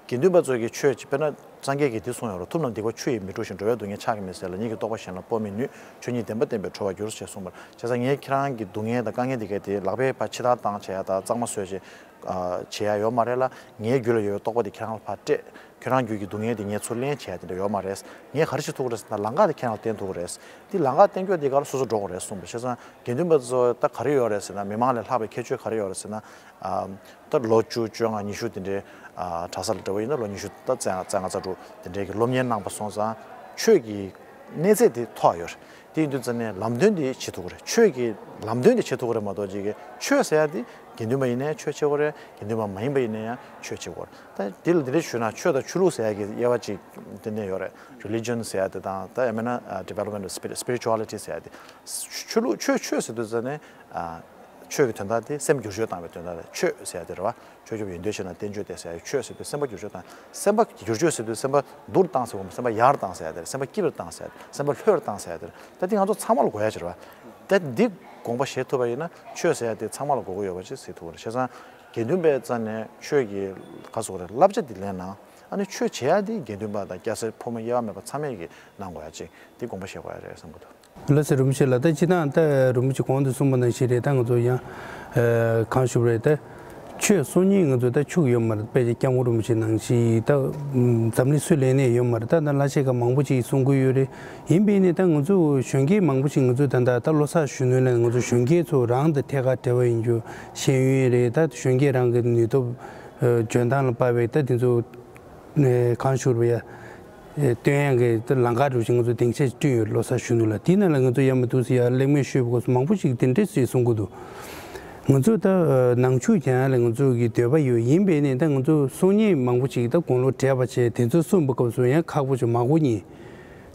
དགེ་འདུན་པ་ཚོ་གིས་ཆོས་ཅིག་དཔེར་ན་སངས་རྒྱས་ཀྱིས་འདི་གསུངས་ཡོད་རེད། ཐུབ་རྣམས་སྡིག་པ་ཆུ་ཡིས་མི་འཁྲུ་ཞིང་། འགྲོ་བའི་སྡུག་བསྔལ་ཕྱག་གིས་མི་སེལ་ལ། ཉིད་ཀྱི་རྟོགས་པ་གཞན་ལ་སྤོ་མི་ནུས། ཆོས་ཉིད་བདེན་པ་བསྟན་པས་གྲོལ་བར་འགྱུར། ཞེས་གསུངས་པ་རེད། བྱས་ཙང་ངས་ཁྱེད་རང་གི་སྡུག་བསྔལ་དང་དཀའ་ངལ་འདི་གས་དེ་ལག་པས་ཕར་ཕྱི་ཐག་བཏང་བྱས་ཡ་དང་གཙང་མ་བཟོས་བྱས་བྱས་ཡ་ཡོད་མ་རེད་ལ། ངའི་རྒྱུད་ལ་ཡོད་པའི་རྟོགས་པ་དེ་ཁྱེད་རང་ལ་ཕར་སྤྲད། ཁྱེད་རང་རྒྱུད་ཀྱི་སྡུག་བསྔལ་དེ་ངས་ཚུར་ལེན་བྱས་ཡ་དེ་འདྲ་ཡོད་མ་རེད། ངས་ག་རེ་བྱེད་ཐུབ་ཀྱི་རེད་ཟེར་ན་ལམ་ཁ་དེ་ཁྱེད་རང་ལ་བསྟན་ཐུབ་ཀྱི་རེད། འདི་ལམ་ཁ་བསྟན་རྒྱུ་དེ་ག་ལ་སོ་སོ་འགྲོ་དགོས་རེད་གསུངས་པ་རེད། བྱས་ཙང་དགེ་འདུན་པ་ཚོ་ད་ག་རེ་ཡོད་རེད་ཟེར་ན། མི་མང་ལས་ལྷག་པའི་ཁྱད་ཆོས་ག་རེ་ཡོད་རེད་ཟེར་ན། ཨ་ད་ལོ་བཅུ་བཅོ་ལྔ་ཉི་ཤུ་དེ་འདྲའི་ཨ་གྲྭ་ས་ལ་འདྲ་བོ་ཡིན་ན་ལོ་ཉི་ཤུ་ད་རྩ་ལྔ་རྩ་ལྔ་རྩ་དྲུག་དེ་འདྲའི་གི་སློབ་གཉེར་གནང་པ་སོང་ཙང་ཆོས་ཀྱི་གནས་ཚད་དེ་མཐོ་བ་ཡོད་རེད། དེ་ཡིན་དུས་ཙ་ནས་ལམ་སྟོན་དེ་བྱེད་ཐུབ་ཀྱི་རེད། ཆོས་ཀྱི་ལམ་སྟོན་དེ་བྱེད་ཐུབ་ཀྱི་རེད་མ་གཏོགས་ཅིག་གི་ཆོས་ཟེར་ཡ་དེ་དགེ་འདུན་པ་ཡིན་ནའི་ཆོས་བྱེད་དགོས་རེད། དགེ་འདུན་པ་མ་ཡིན་པ་ཡིན་ན་ཡང་ཆོས་བྱེད་དགོས་རེད། ད་དེ་ལ་འདི་འདྲ་ཞུས་ན་ཆོས་དང་ཆོས་ལུགས་ཟེར་ཡ་གི་དབྱེ་བ་ཅིག་དེ་ནས་ཡོད་རེད། རི་ལི་ཇན་ཟེར་ཡ་དེ་དང་ད་ཡང་མིན་ན་ཨ་development of spirituality ཟེར་ཡ་དེ། ཆོས་ལུགས་ཆོས་ཆོས་ཟེར་དུས་ཙ་ནས་ཨ་ཆོས་ཀྱི་དོན་དག་དེ་སེམས་བསྒྱུར་བཅོས་བཏང་བའི་དོན་དག་རེད། ཆོས་ཟེར་ཡ་དེ་རེད་བ། ཆོས་སྐྱོབ་ཡོན་ཏན་ཆོས་དང་བསྟན་བཅོས་ཏེ་ཟེར་ཡ་ཆོས་ཟེར་དུས་སེམས་པ་བསྒྱུར་བཅོས་བཏང་། སེམས་པ་བསྒྱུར་བཅོས་ཟེར་དུས་སེམས་པ་སྡུག་རུ་བཏང་ཟེར་བ་མིན། སེམས་པ་ཡག་རུ་བཏང་ཟེར་ཡ་དེ་རེད། སེམས་པ་སྐྱིད་རུ་བཏང་ཟེར་ཡ་དེ་རེད། སེམས་པ་ལྷོད་རུ་བཏང་ཟེར་ཡ་དེ་རེད། ད་དེ་ང་ཚོ་ཚང་མ་ལ་དགོས་ཡ་ཅིག་རེད་བ། ད་འདི་དགོངས་པ་བཞེས་ཐུབ་པ་ཡིན་ན་ཆོས་ཟེར་ཡ་དེ་ཚང་མ་ལ་དགོས་ཀྱི་ཡོད་པ་ཅིག་གཟིགས་ཐུབ་ཀྱི་རེད། བྱས་ཙང་དགེ་འདུན་པའི་རྩ་ནས་ཆོས་ཀྱི་ག་ཟེར་དགོས་རེད། བསླབ་བྱ་འདི་ལེན་ན། ཨ་ནི་ཆོས་བྱེད་ཡ་འདི་དགེ་འདུན་པ་དང་སྐྱ་སེར་ཕོ་མོ་དབྱེ་བ་མེད་པ་ཚང་མས་ཀྱིས་གནང་དགོས་ཡ་ཅིག་འདི་དགོངས་པ་བཞེས་དགོས་ཡ་རེད་བསམ་གྱི་འདུག་ལགས་སོ། རིན་པོ་ཆེ་ལགས། ད་སྤྱིར་བཏང་ད་རིན་པོ་ཆེ་གོང་དུ་གསུངས་པ་ནང་བཞིན་རེད། ད་ང་ཚོ་ཡང་ཨ་གང་ཞུ་དགོས་རེད། ད་ ཆོས་གསུང་མཁན་ང་ཚོ་ད་ཕྱུག་ཡོད་མ་རེད། དཔེ་ཆ་སྐྱབས་མགོན་རིན་པོ་ཆེ་ནང་བཞིན་ད་འཛམ་གླིང་སུ་ལ་ནས་ཡོད་མ་རེད། ད་ད་ལ་ཆེ་ག་མང་པོ་ཅིག་གསུང་གི་ཡོད་རེད། ཡིན་པས་ནི་ད་ང་ཚོ་གཞོན་སྐྱེས་མང་པོ་ཅིག་ང་ཚོ་ད་ད་ད་ལོ་གསར་གཞོན་ནུ་ལ་ང་ཚོ་གཞོན་སྐྱེས་ཚོ་རང་དང་ཐད་ཀར་འབྲེལ་བ་ཡིན་རྒྱུ་ཤེས་ཡོན་རེད། ད་གཞོན་སྐྱེས་རང་གི་ནུས་སྟོབས་འཇོན་ཐང་ལ་དཔག་པའི་ད་དེ་ཚོ་གང་ཞུ་རུ་ཡ། སྟོན་ཡག་གི་ལམ་ཁ་འགྲོ་ཞིང་ང་ཚོ་སྡིངས་ཆ་བསྐྲུན་ཡོད། ལོ་གསར་གཞོན་ནུ་ལ་དེའི་ནང་ལ་ང་ཚོ་ཡར་མར་འདུག་སེ་ཡར་གླེང་མོལ་ཤོད་པའི་སྐབས་སུ་མང་པོ་ཞིག་དེ་འདྲས་སེ་གསུང་གི་འདུག་ང་ཚོ་ད་ནང་ཆོས་ཀྱང་ལ་ང་ཚོ་གི་འདོད་པ་ཡོད། ཡིན་པས་ནི་ད་ང་ཚོ་གསུང་མཁན་མང་པོ་ཞིག་ད་དགུང་ལོ་བགྲེས་པ་བྱས་དེ་ཚོ་གསུངས་པའི་སྐབས་སུ་ཡང་ཁག་པོ་ཞིག་མ་གོ་ཉིན་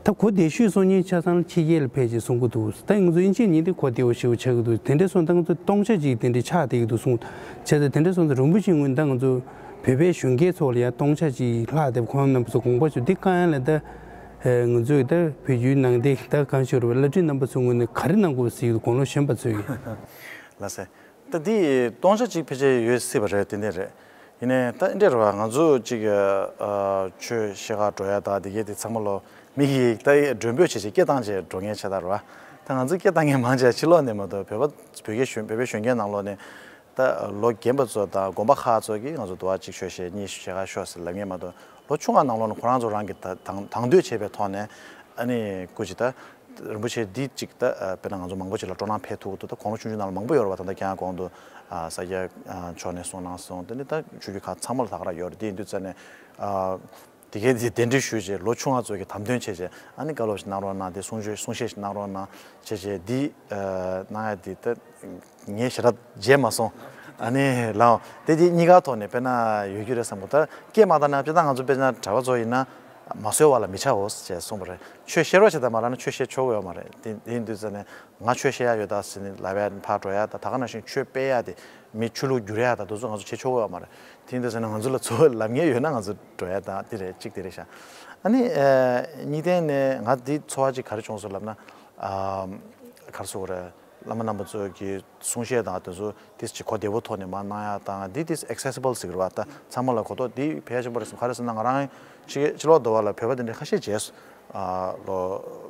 ད་གོ་བདེ་ཤོས་གསུང་མཁན་ཆ་ཚང་ཕྱི་རྒྱལ་ལ་ཕེབས་ཅེས་གསུང་གི་འདུག་ད་ང་ཚོ་ཨིན་ཇི་ཉིན་དེ་གོ་བདེ་བོ་ཞེ་པོ་ཆགས་ཀྱི་འདུག་དེ་འདྲས་སོང་ད་ང་ཚོ་སྟོང་ཆ་ཅིག་དེ་འདྲས་ཆགས་བསྡད་ཀྱི་འདུག་གསུངས། བྱས་ཙང་དེ་འདྲས་སོང་ཙང་རིན་པོ་ཆེ་ངོས་ནས་ད་ང་ཚོ་བོད་པའི་གཞོན་སྐྱེས་ཚོ་ལ་ཡང་སྟོང་ཆ་ཅིག་ལྷག་སྟེ་ཁོང་རྣམ་པ་ཚོ་དགོངས་པ་ཞུ་འདི་བཀའ་ཡང་ལ་ད་ང་ཚོས་ད་བོད་བརྒྱུད་ནང་བསྟན་ད་གང་ཞུ་རུ་བ་བླ་སྤྲུལ་རྣམ་པ་ཚོ་ངོས་ནས་ག་རེ་གནང་དགོས་ཟེར་གྱི་འདུག་དགུང་ལོ་གཞོན་པ་ཚོས་ཀྱི། ལགས་སེ། ད་འདི་སྟོང་ཆ་གཅིག་ཕལ་ཆེར་ཡོད་སྲིད་པ་རེད། དེ་འདྲས་རེད། ཡིན་ནའི་ད་འདི་འདྲས་རེད་བ། ང་ཚོ་གཅིག་ཨ་ཆོས་བཤད་ག་འགྲོ་ཡ་ད་འདི་གས་དེ་ཚང་མ་ལོ་མི་གིས་ད་མགྲོན་འབོད་བྱས་བྱས་སྐད་བཏང་བྱས་འགྲོ་མཁན་བྱས་ད་རེད་བ། ད་ང་ཚོ་སྐད་བཏང་མཁན་མང་ཆེ་བ་ཕྱི་ལོགས་ནས་མ་གཏོགས་བོད་པ་བོད་སྐད་གཞོན་བོད་པའི་གཞོན་སྐྱེས་ནང་ལོགས་ནས་ད་ལོ་རྒན་པ་ཚོ་དང་དགོན་པ་ཁག་ཚོ་གིས་ང་ཚོ་དུ་བ་གཅིག་ཆོས་བཤད་གཉིས་བཤད་ག་ཤོག་ཟེར་ལབ་མཁན་མ་གཏོགས་ལོ་ཆུང་བ་ནང་ལོགས་ནས་ཁོ་རང་ཚོ་རང་གི་ད་དང་དང་དོད་བྱས་པའི་ཐོག་ནས་ཨ་ནི་སྐུ་མཁྱེན་ད། རིན་པོ་ཆེ་འདི་གཅིག་ད་ཨ་དཔེར་ན་ང་ཚོ་མང་པོ་ཅིག་ལ་སྤྲོ་སྣང་འཕེལ་ཐུབ་ཀྱི་འདུག་ད་དགུང་ལོ་ཆུང་ཆུང་ནང་ལ་མང་པོ་ཡོད་རེད་བ། ད་ལྟ་ཁྱེད་རང་གོང་དུ་ཨ་ས་སྐྱ་ཨ་མཆོག་ནས་གསུངས་གནང་སོང་། དེ་ནི་ད་ཆོས་བརྒྱུད་ཁག་ཚང་མ་ལ་ད་ག་རང་ཡོད་རེད། དེ་ཡིན་དུས་ཙ་ནས་ཨ་དེ་གའི་དེ་གདན་འདྲེན་ཞུས་རྗེས་ལོ་ཆུང་བ་ཚོ་གི་དམ་དོན་བྱས་རྗེས་ཨ་ནི་བཀའ་སློབ་ཞིག་གནང་རོགས་གནང་། དེ་གསུང་ཆོས་གསུང་བཤད་ཞིག་གནང་རོགས་གནང་བྱས་རྗེས་འདི་ཨ་གནང་ཡ་འདི་ད། ངས་ཞེ་དྲག་མཇལ་མ་སོང་། ཨ་ནི་ལའོ་དེ་དེ་གཉིས་ཀ་ཐོག་ནས་དཔེར་ན་ཡོད་རྒྱུ་རེད་བསམ་གི། ད་སྐད་མ་བཏང་ན་དཔེར་ན་ང་ཚོ་དཔེར་ན་གྲྭ་པ་ཚོ་ཡིན་ན་མ་གསོལ་བ་ལ་མི་ཆའོ་ཞེས་གསུངས་པ་རེད། ཆོས་བཤད་རོགས་བྱེད་དང་མ་ལབ་ན་ཆོས་བཤད་ཆོག་གི་ཡོད་མ་རེད། དེ་དེ་ཡིན་དུས་ཙ་ནས་ང་ཆོས་བཤད་ཡ་ཡོད་ད་ཟེར་ནས་ལབ་ཡ་ཕར་འགྲོ་ཡ་ད་ད་ག་ནང་བཞིན་ཆོས་སྤེལ་ཡ་དེ་མི་ཆོས་ལུགས་བསྒྱུར་ཡ་ད་དེ་ཚོ་ང་ཚོ་བྱེད་ཆོག་གི་ཡོད་མ་རེད། དེ་ཡིན་དུས་ཙ་ནས་ང་ཚོ་ལ་ཚོར་བ་ལབ་མཁན་ཡོད་ན་ང་ཚོ་འགྲོ་ཡ་ད་དེ་རེད། གཅིག་དེ་རེད་ཤག་ཨ་ནི་གཉིས་ལྡན་ནས་ང་དེ་ཚོར་བ་གཅིག་ག་རེ་བྱུང་སོང་ལབ་ན་ག་རེ་ཟེར་དགོས་རེད། བླ་མ་རྣམ་པ་ཚོ་གི་གསུང་བཤད་དང་དེ་ཚོ་ཏིས་ཅིག་གོ་བདེ་པོ་ཐོག་ནས་མར་གནང་ཡག་དང་འདི་ཏིས་accessible་ཟེར་གི་རེད་བ། ད་ཚང་མ་ལ་གོ་རྟོགས་འདི་ཕལ་ཆེན་པོ་རེད་བསམ། ག་རེ་ཟེར་ན་ང་རང་ཕྱི་ཕྱི་ལོགས་འདྲ་བ་ལ་བོད་པ་དེ་འདྲ་ཁ་ཤས་མཇལ་སོང་། ཨ་ལོ་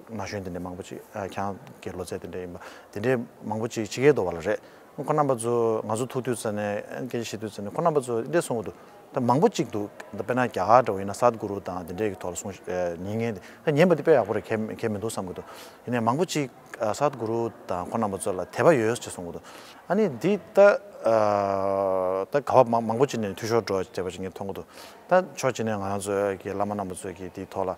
ན་གཞོན་དེ་འདྲ་མང་པོ་ཅིག་ཨ་ཁྱེད་རང་གི་ལོ་ཚད་དེ་འདྲ་ཡིན་པ་དེ་འདྲ་མང་པོ་ཅིག་ཕྱི་རྒྱལ་འདྲ་བ་ལ་རེད། ཁོ་རྣམ་པ་ཚོ་ང་ཚོ་ཐུག་དུས་ཙ་ནས་སྐད་ཆ་བཤད་དུས་ཙ་ནས་ཁོ་རྣམ་པ་ཚོ་འདི་འདྲ་གསུང་གི་འདུག་ད་མང་པོ་ཅིག་འདུག་ད་དཔེར་ན་རྒྱ་གར་འདྲ་བོ་ཡིན་ན་སད་གུ་རུ་དང་དེ་འདྲའི་གི་ཐོག་ལ་གསུང་ཨ་ཉན་མཁན་དེ་ད་ཉན་པ་དེ་དཔེ་ཡག་པོ་རེད། ཁྱད་ཁྱད་མི་འདུག་བསམ་གི་འདུག་ཡིན་ནའི་མང་པོ་ཅིག་ཨ་སད་གུ་རུ་དང་ཁོ་རྣམ་པ་ཚོ་ལ་དད་པ་ཡོད་ཅེས་གསུང་གི་འདུག་ཨ་ནི་འདི་ད་ཨ་ད་ག་བ་མང་མང་པོ་ཅིག་ནས་འཐུས་ཤོར་འགྲོ་བྱས་པ་ཅིག་ངས་མཐོང་གི་འདུག་ད་ཕྱོགས་གཅིག་ནས་ང་རང་ཚོའི་གི་བླ་མ་རྣམ་པ་ཚོས་གི་འདིའི་ཐོག་ལ་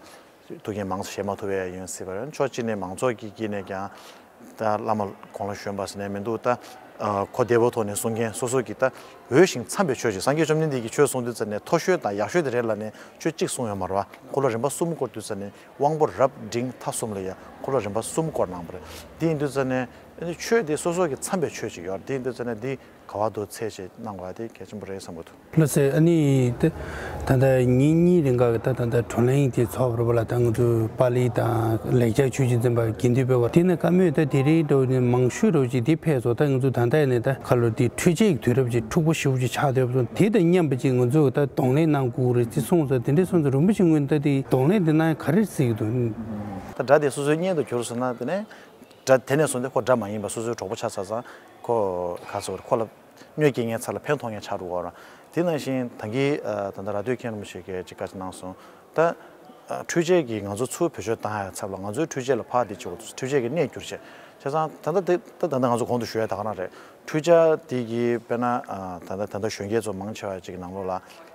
ཐུགས་འགན་མང་ཙམ་བཞེས་མ་ཐུབ་པ་ཡང་ཡིན་སྲིད་པ་རེད། ཕྱོགས་གཅིག་ནས་མང་ཚོགས་ཀྱི་དཀྱིལ་ནས་ཀྱང་ད་བླ་མ་དགུང་ལོ་གཞོན་པ་ཟེར་ནས་མི་འདུག་ད་ཨ་གོ་བདེ་པོ་ཐོག་ནས་གསུང་མཁན་སོ་སོ་གི་ད་འོས་ཤིང་འཚམས་པའི་ཆོས་ཅིག་སངས་རྒྱས་བཅོམ་ལྡན་འདས་ཀྱིས་ཆོས་གསུང་དུས་ཙ་ནས་མཐོ་ཤོས་དང་ཡག་ཤོས་དེ་རེད་ལབ་ནས་ཆོས་གཅིག་གསུངས་ཡོད་མ་རེད་བ། འཁོར་ལོ་རིམ་པ་གསུམ་བསྐོར་དུས་ཙ་ནས་དབང་པོ་རབ་འབྲིང་ཐ་གསུམ་ལ་ཡང་འཁོར་ལོ་རིམ་པ་གསུམ་བསྐོར་གནང་བ་རེད། དེ་ཡིན་དུས་ཙ་ནས་ཆོས་དེ་སོ་སོ་གི་འཚམས་པའི་ཆོས་ཅིག་ཡོད་རེད། དེ་ཡིན་དུས་ཙ་ནས་འདི་ག་བ་དུ་ཚད་ཅིག་གནང་དགོས་ཡ་དེ་གལ་ཆེན་པོ་རེད་བསམ་གི་འདུག་ལགས་སེ། ཨ་ནི་ད་ད་ལྟ་ཉིན་གཉིས་རིང་ག་གི་ད་ད་ལྟ་བགྲོ་གླེང་དེ་ཚོགས་པ་རེད་པ་ལ། ད་ང་ཚོ་པཱ་ལི་དང་ལེགས་སྦྱར་ཆོས་ཀྱི་འཛིན་པ་དགེ་འདུན་པའི་བར་དེ་ནས་བཀའ་མོལ་ད་དེ་རིང་འགྲོ་ནས་མང་ཤོས་རོགས་ཀྱི་དེ་ཕེབས་སོང་། ད་ང་ཚོ་ད་ལྟ་ནས་ད་ཁ་ལོ་དེ་འཕྲུལ་ཆས་ཀྱི་དུས་རབས་ཀྱི་འཁྲུག་པོ་ཞེ་པོ་ཅིག་ཆགས་བསྡད་པ་སོང་། དེ་དང་མཉམ་པ་ཅིག་ང་ཚོ་ད་གདོང་ལེན་གནང་དགོས་རེད་ཅེས་གསུངས་སོང་། དེ་འདྲས་སོང་ཙང་རིན་པོ་ཆེ་ངོས་ནས་ད་དེ་གདོང་ལེན་དེ་གནང་ཡ་ག་རེ་གཟིགས་འདུག་ད་སྒྲ་དེ་སོ་སོའི་སྙན་དུ་གྱུར་སོང་ན་དེ་ནས་སྒྲ་དེ་ནས་བཟུང་སྟེ་ཁོ་སྒྲ་མ་ཡིན་པ་སོ་སོའི་གྲོགས་པོ་ཆགས་ཚར་ཙང་ཁོ་ག་ཚོད་ཁོ་ལ་གནོད་སྐྱེལ་མཁན་ཚ་ལ་ཕན་ཐོགས་མཁན་ཆགས་འགྲོ་གི་རེད། དེ་ནང་བཞིན་ད་གིན་ཨ་ད་ལྟ་ར་སྟོད་མཁན་རིན་པོ་ཆེ་གིས་ཅིག་བཀའ་ཅིག་གནང་སོང་། ད་ཨ་འཕྲུལ་ཆས་ཀྱིས་ང་ཚོ་ཚུར་བེད་སྤྱོད་བཏང་ཡ་ཚབ་ལ་ང་ཚོའི་འཕྲུལ་ཆས་ལ་ཕར་དེ་བྱེད་དགོས། འཕྲུལ་ཆས་ཀྱིས་གནས་བསྒྱུར་བྱས་བྱས་ཙང་ད་ལྟ་དེ་ད་ད་ལྟ་ང་ཚོ་གོང་དུ་ཞུ་ཡ་ད་ག་རང་རེད། འཕྲུལ་ཆས་དེ་གིས་དཔེར་ན་ཨ་ད་ལྟ་ད་ལྟ་གཞོན་སྐྱེས་ཚོ་མང་ཆེ་བ་ཅིག་གི་ནང་ལོགས་ལ་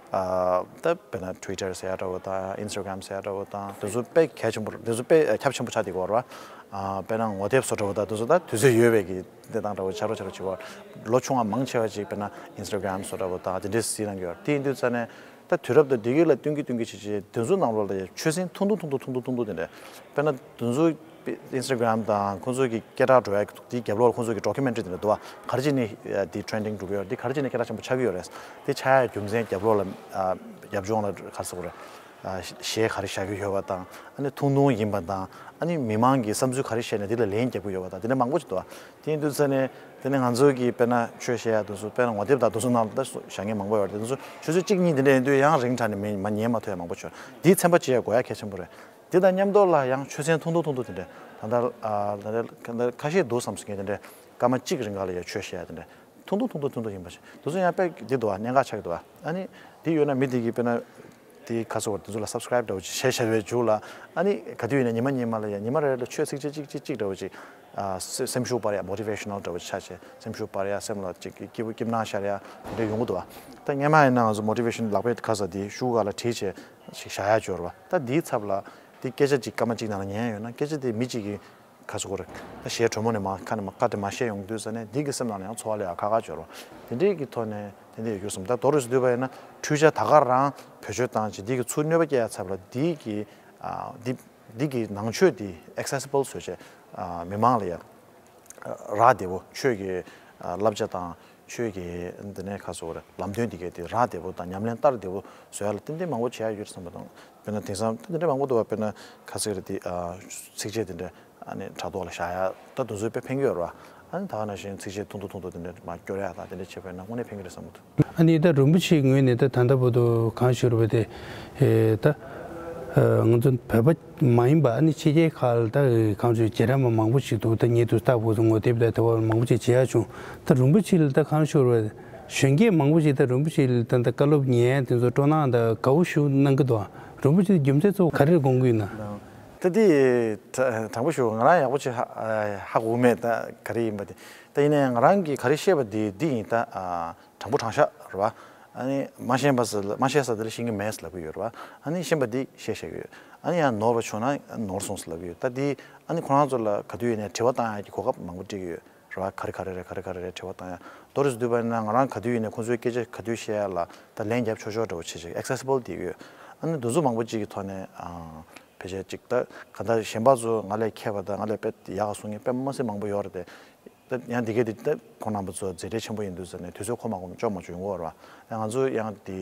ཨ་ད་དཔེར་ན་Twitter་ཟེར་ཡ་འདྲ་བོ་དང་Instagram་ཟེར་ཡ་འདྲ་བོ་དང་དེ་ཚོ་དཔེ་གལ་ཆེན་པོ་དེ་ཚོ་དཔེ་ཁྱབ་ཆེན་པོ་ཆགས་བསྡད་ཀྱི་ཡོད་རེད་བ། ཨ་དཔེར་ན་ངོ་དེབ་བཟོ་འདྲ་བོ་དང་དེ་ཚོ་ད་དུས་ཚོད་ཡོལ་བའི་གི་གནས་སྟངས་འདྲ་བོ་ཆགས་འགྲོ་ཆགས་འགྲོ་བྱེད་ཀྱི་ཡོད་རེད། ལོ་ཆུང་བ་མང་ཆེ་བ་ཅིག་དཔེར་ན་Instagram་བཟོ་འདྲ་བོ་དང་དེ་འདྲས་གཟིགས་གནང་གི་ཡོད་རེད། དེ་ཡིན་དུས་ཙ་ནས་ད་དུས་རབས་དང་དེ་གི་ལ་བསྟུན་གྱི་བསྟུན་གྱི་བྱེད་བྱེད་དེ་ཚོ་ནང་ལོགས་ལ་ཡང་ཆོས་ཚན་ཐུང་ཐུང་ཐུང་ཐུང་ཐུང་ཐུང་ཐུང་ཐུང་དེ་འདྲས་དཔེར་ན་དེ་ཚོ་Instagram་དང་ཁོང་ཚོ་གི་སྐད་གྲགས་འགྲོ་ཡ་དེའི་རྒྱབ་ལོགས་ལ་ཁོང་ཚོ་གི་documentary་དེ་འདྲ་འདུག་བ། ག་རེ་བྱས་ནས་དེ་trending་འགྲོ་གི་ཡོད་རེད། དེ་ག་རེ་བྱས་ནས་སྐད་གྲགས་ཆེན་པོ་ཆགས་ཀྱི་ཡོད་རེད། དེ་ཆགས་ཡ་རྒྱུ་མཚན་རྒྱབ་ལོགས་ལ་ཨ་རྒྱབ་ལྗོངས་ལ་ག་རེ་ཟེར་དགོས་རེད། ཨ་གཞས་ག་རེ་བཞག་གི་ཡོད་པ་དང་ཨ་ནི་ཐུང་ཐུང་ཡིན་པ་དང་ཨ་ནི་མི་མང་གི་བསམ་ཚུལ་ག་རེ་བཤད་ནས་དེ་ལ་ལན་རྒྱག་གི་ཡོད་པ་དང་དེ་འདྲ་མང་པོ་ཞིག་འདུག་བ། དེ་ཡིན་དུས་ཙ་ནས་དེ་ནས་ང་ཚོ་གི་དཔེར་ན་ཆོས་བཤད་ཡ་དེ་ཚོ་དཔེར་ན་ངོ་དེབ་དང་དེ་ཚོ་ནང་ལ་ད་བཞག་མཁན་མང་པོ་ཡོད་རེད། དེ་ཚོ་ཆུ་ཚོད་གཅིག་གཉིས་དེ་འདྲ་ཡིན་དུས་ཡང་རིང་དྲགས་ནས་མི་མ་ཉན་མ་ཐུབ་ཡ་མང་པོ་བྱུང་། དེའི་ཚན་པ་བྱེད་ཡ་དགོས་ཡ་གལ་ཆེན་པོ་རེད། དེ་དང་མཉམ་དུ་ལ་ཡང་ཆོས་ཚན་ཐུང་ཐུང་ཐུང་ཐུང་དེ་འདྲ་ད་ལྟ་ཨ་ད་ལྟ་ཁ་ཤས་འདུག་བསམ་སོང་མཁན་དེ་འདྲ་སྐར་མ་གཅིག་རིང་ག་ལ་ཡ་ཆོས་བཤད་ཡ་དེ་འདྲ་ ཐུང་ཐུང་ཐུང་ཐུང་ཐུང་ཐུང་ཡིན་པ་ཞིག་དེ་ཚོ་ཡང་དཔེ་འདི་འདུག་བ། གནད་འགག་ཆགས་ཀྱི་འདུག་བ། ཨ་ནི་འདི་ཡོད་ན་མི་འདི་གིས་དཔེར་ན་དེ་ཁ་སོ་བར་དེ་ཚོ་ལ་སབ་སི་ཀ་རེབ་འདྲ་བོ་ཅིག་བྱས་བྱས་པའི་མཇུག་ལ། ཨ་ནི་ག་དུས་ཡིན་ན་ཉི་མ་ཉི་མ་ལ་ཡང་ཉི་མ་རེ་རེ་ལ་ཆོས་ཚིགས་བཅད་གཅིག་གཅིག་གཅིག་འདྲ་བོ་ཅིག་ཨ་སེ་སེམས་ཤུགས་སྤར་ཡ། མོ་ཊི་ཝེ་ཤ་ནལ་འདྲ་བོ་ཆགས་བྱས་སེམས་ཤུགས་སྤར་ཡ། སེམས་ལ་ཅིག་སྐྱིད་པོ་སྐྱིད་སྣང་ཤར་ཡ་དེ་འདྲ་ཡོང་གི་འདུག་བ། ད་སྔན་མ་ཡིན་ན་ང་ཚོ་མོ་ཊི་ཝེ་ཤན་ལག་པའི་ཁ་ས་དེ་ཤུ་གུ་ལ་བྲིས་བྱས་ཞིག་བཞག་ཡ་སྦྱོར་བ། ད་འདིའི་ཚབ་ལ་འདི་སྐད་ཆ་ཅིག་སྐར་མ་གཅིག་ནང་ལ་ཉན་ཡ་ཡོད་ན་སྐད་ཆ་དེ་མི་གཅིག་གིས་ཁ་སོ་གོ་རེ་ད་གཞས་དྲོན་མོ་ནས་མ་ཁ་ནས་མ་ཁ་དེ་མ་བཤད་ཡོང་དུས་ཙ་ནས་འདི་གི་སེམས་ནང་ལ་ཡང་ཚོར་བ་ལས་ཡང་ཁག་ཁག་སྦྱོར་བ། དེ་འདྲའི་གི་ཐོག་ནས་དེ་འདྲ་ཡོད་རྒྱུ་སོང་། ད་མདོར་བསྡུས་པ་ཡིན་ན་འཕྲུལ་ཆས་ད་ག་རང་བེད་སྤྱོད་བཏང་བྱས་འདི་གི་ཚུར་གནོད་པ་སྐྱེལ་ཡ་ཚབ་ལ་འདི་གི་ཨ་འདི། འདི་གི་ནང་ཆོས་འདི་ཨེག་སེ་སི་བལ་བཟོས་བྱས་ཨ་མི་མང་ལ་ཡ་རག་བདེ་པོ། ཆོས་ཀྱི་ཨ་བསླབ་བྱ་དང་ཆོས་ཀྱི་འདི་ནས་ཁ་སོ་རེ་ལམ་སྟོན་འདི་གའི་དེ་རག་བདེ་པོ་དང་ཉམས་ལེན་བསྟར་བདེ་པོ་བཟོ་ཡ་ལ་ཏན་ཏན་མང་པོ་བྱེད་ཡ་ཡོད་བསམ་པ་དང་། དཔེར་ན་དེང་སང་དེ་འདྲ་མང་པོ་འདུག་བ། དཔེར་ན་ཁ་སིག་རེ་འདི་ཨ་ཚིགས་བཅད་དེ་འདྲ་ཨ་ནི་དྲ་ཐོག་ལ་བཞག་ཡ་ད་དུང་ཚོད་དཔེ་ཕན་གྱི་ཡོད་རེད་བ། ཨ་ནི་ད་ག་ནང་བཞིན་ཚིགས་བཅད་ཐུང་ཐུང་ཐུང་ཐུང་དེ་འདྲ་མ་སྐྱོར་ཡ་དང་དེ་འདྲ་བྱེད་པ་ཡིན་ན་དངོས་གནས་ཕན་གྱི་རེད་བསམ་གྱི་འདུག་ཨ་ནི་ད་རིན་པོ་ཆེའི་ངོས་ནས་ད་ད་ལྟ་བར་དུ་གང་ཞུ་རུ་བ་དེ་ཨེ་ད་ཨ་ང་ཚོ་བོད་པ་མ་ཡིན་པ་ཨ་ནི་ཕྱི་རྒྱལ་ཁག་ལ་ད་གང་ཞུ་བྱེད་ར་མ་མང་པོ་ཞིག་འདུག་ད་ཉེ་དུ་ལྟ་བུ་ཚོ་ངོ་དེབ་ལ་དེ་བ་མང་པོ་ཞིག་བྱེད་ཡ་བྱུང་། ད་རིན་པོ་ཆེ་ལ་ད་གང་ཞུ་རུ་བ་གཞོན་སྐྱེས་མང་པོ་ཞིག་ད་རིན་པོ་ཆེ་ལ་ད་ད་བཀའ་སློབ་ཉན་དེ་ཚོ་སྤྲོ་སྣང་ད་དགའ་བོ་ཞུ་གནང་གི་འདུག་རིན་པོ་ཆེ་རྒྱུ་མཚན་གཙོ་བོ་ག་རེར་དགོངས་ཀྱི་ཡོད་ན། ད་དེ་དྲང་པོ་ཞུ་ང་རང་ཡག་པོ་ཅིག་ཧ་ཧ་གོ་མེད། ད་ག་རེ་ཡིན་པ་དེ་ད་ཡིན་ནའི་ང་རང་གིས་ག་རེ་བཤད་པ་དེ་འདི་ཡིན། ད་དྲང་པོ་དྲང་བཞག་རེད་བ། ཨ་ནི་མ་ཤེས་པ་ཟེར་མ་ཤེས་ས་དེ་ལ་ཤེས་ཀྱི་མེད་ལབ་ཀྱི་ཡོད་རེད་བ། ཨ་ནི་ཤེས་པ་འདི་བཤད་བཤད་ཀྱི་ཡོད། ཨ་ནི་ཡང་ནོར་བ་བྱུང་ན་ནོར་སོང་ལབ་ཀྱི་ཡོད། ད་འདི་ཨ་ནི་ཁོ་རང་ཚོ་ལ་ག་དུས་ཡིན་ནའི་དྲི་བ་བཏང་ཡ་གི་གོ་སྐབས་མང་པོ་སྤྲད་ཀྱི་ཡོད་རེད་བ། ག་རེ་ག་རེ་རེད་ག་རེ་ག་རེ་རེད་དྲི་བ་བཏང་ཡ། མདོར་བསྡུས་པ་ཡིན་ན་ང་རང་ག་དུས་ཡིན་ནའི་ཁོང་ཚོའི་སྐད་ཆ་ག་དུས་བཤད་ཡ་ལ་ད་ལན་རྒྱབ་ཆོག་ཆོག་འདྲ་བོ་བྱེད་ཅིག་ཨེག་སེ་སི་བལ་དེ་ཡོད། ཨ་ནི་འདི་ཚོ་མང་པོ་ཅིག་གི་ཐོག་ནས་ཨ། ཕལ་ཆེར་ཅིག་ད་ག་ད་གཞན་པ་ཚོ་ང་ལས་མཁས་པ་དང་ང་ལས་དཔེ་ཡག་ག་གསུང་མཁན་དཔེ་མ་སྲིད་མང་པོ་ཡོད་རེད་དེ། ད་ཡང་འདི་གས་འདི་ད་ཁོང་རྣམ་པ་ཚོ་མཛད་བྲེལ་ཆེན་པོ་ཡིན་དུས་ཟེར་ནས་དུས་ཚོད་ཁོམ་མ་ཁོམ་ཅོག་མ་ཅོག་ཡོང་གི་ཡོད་རེད་བ། ཡང་ང་ཚོ་ཡང་འདི་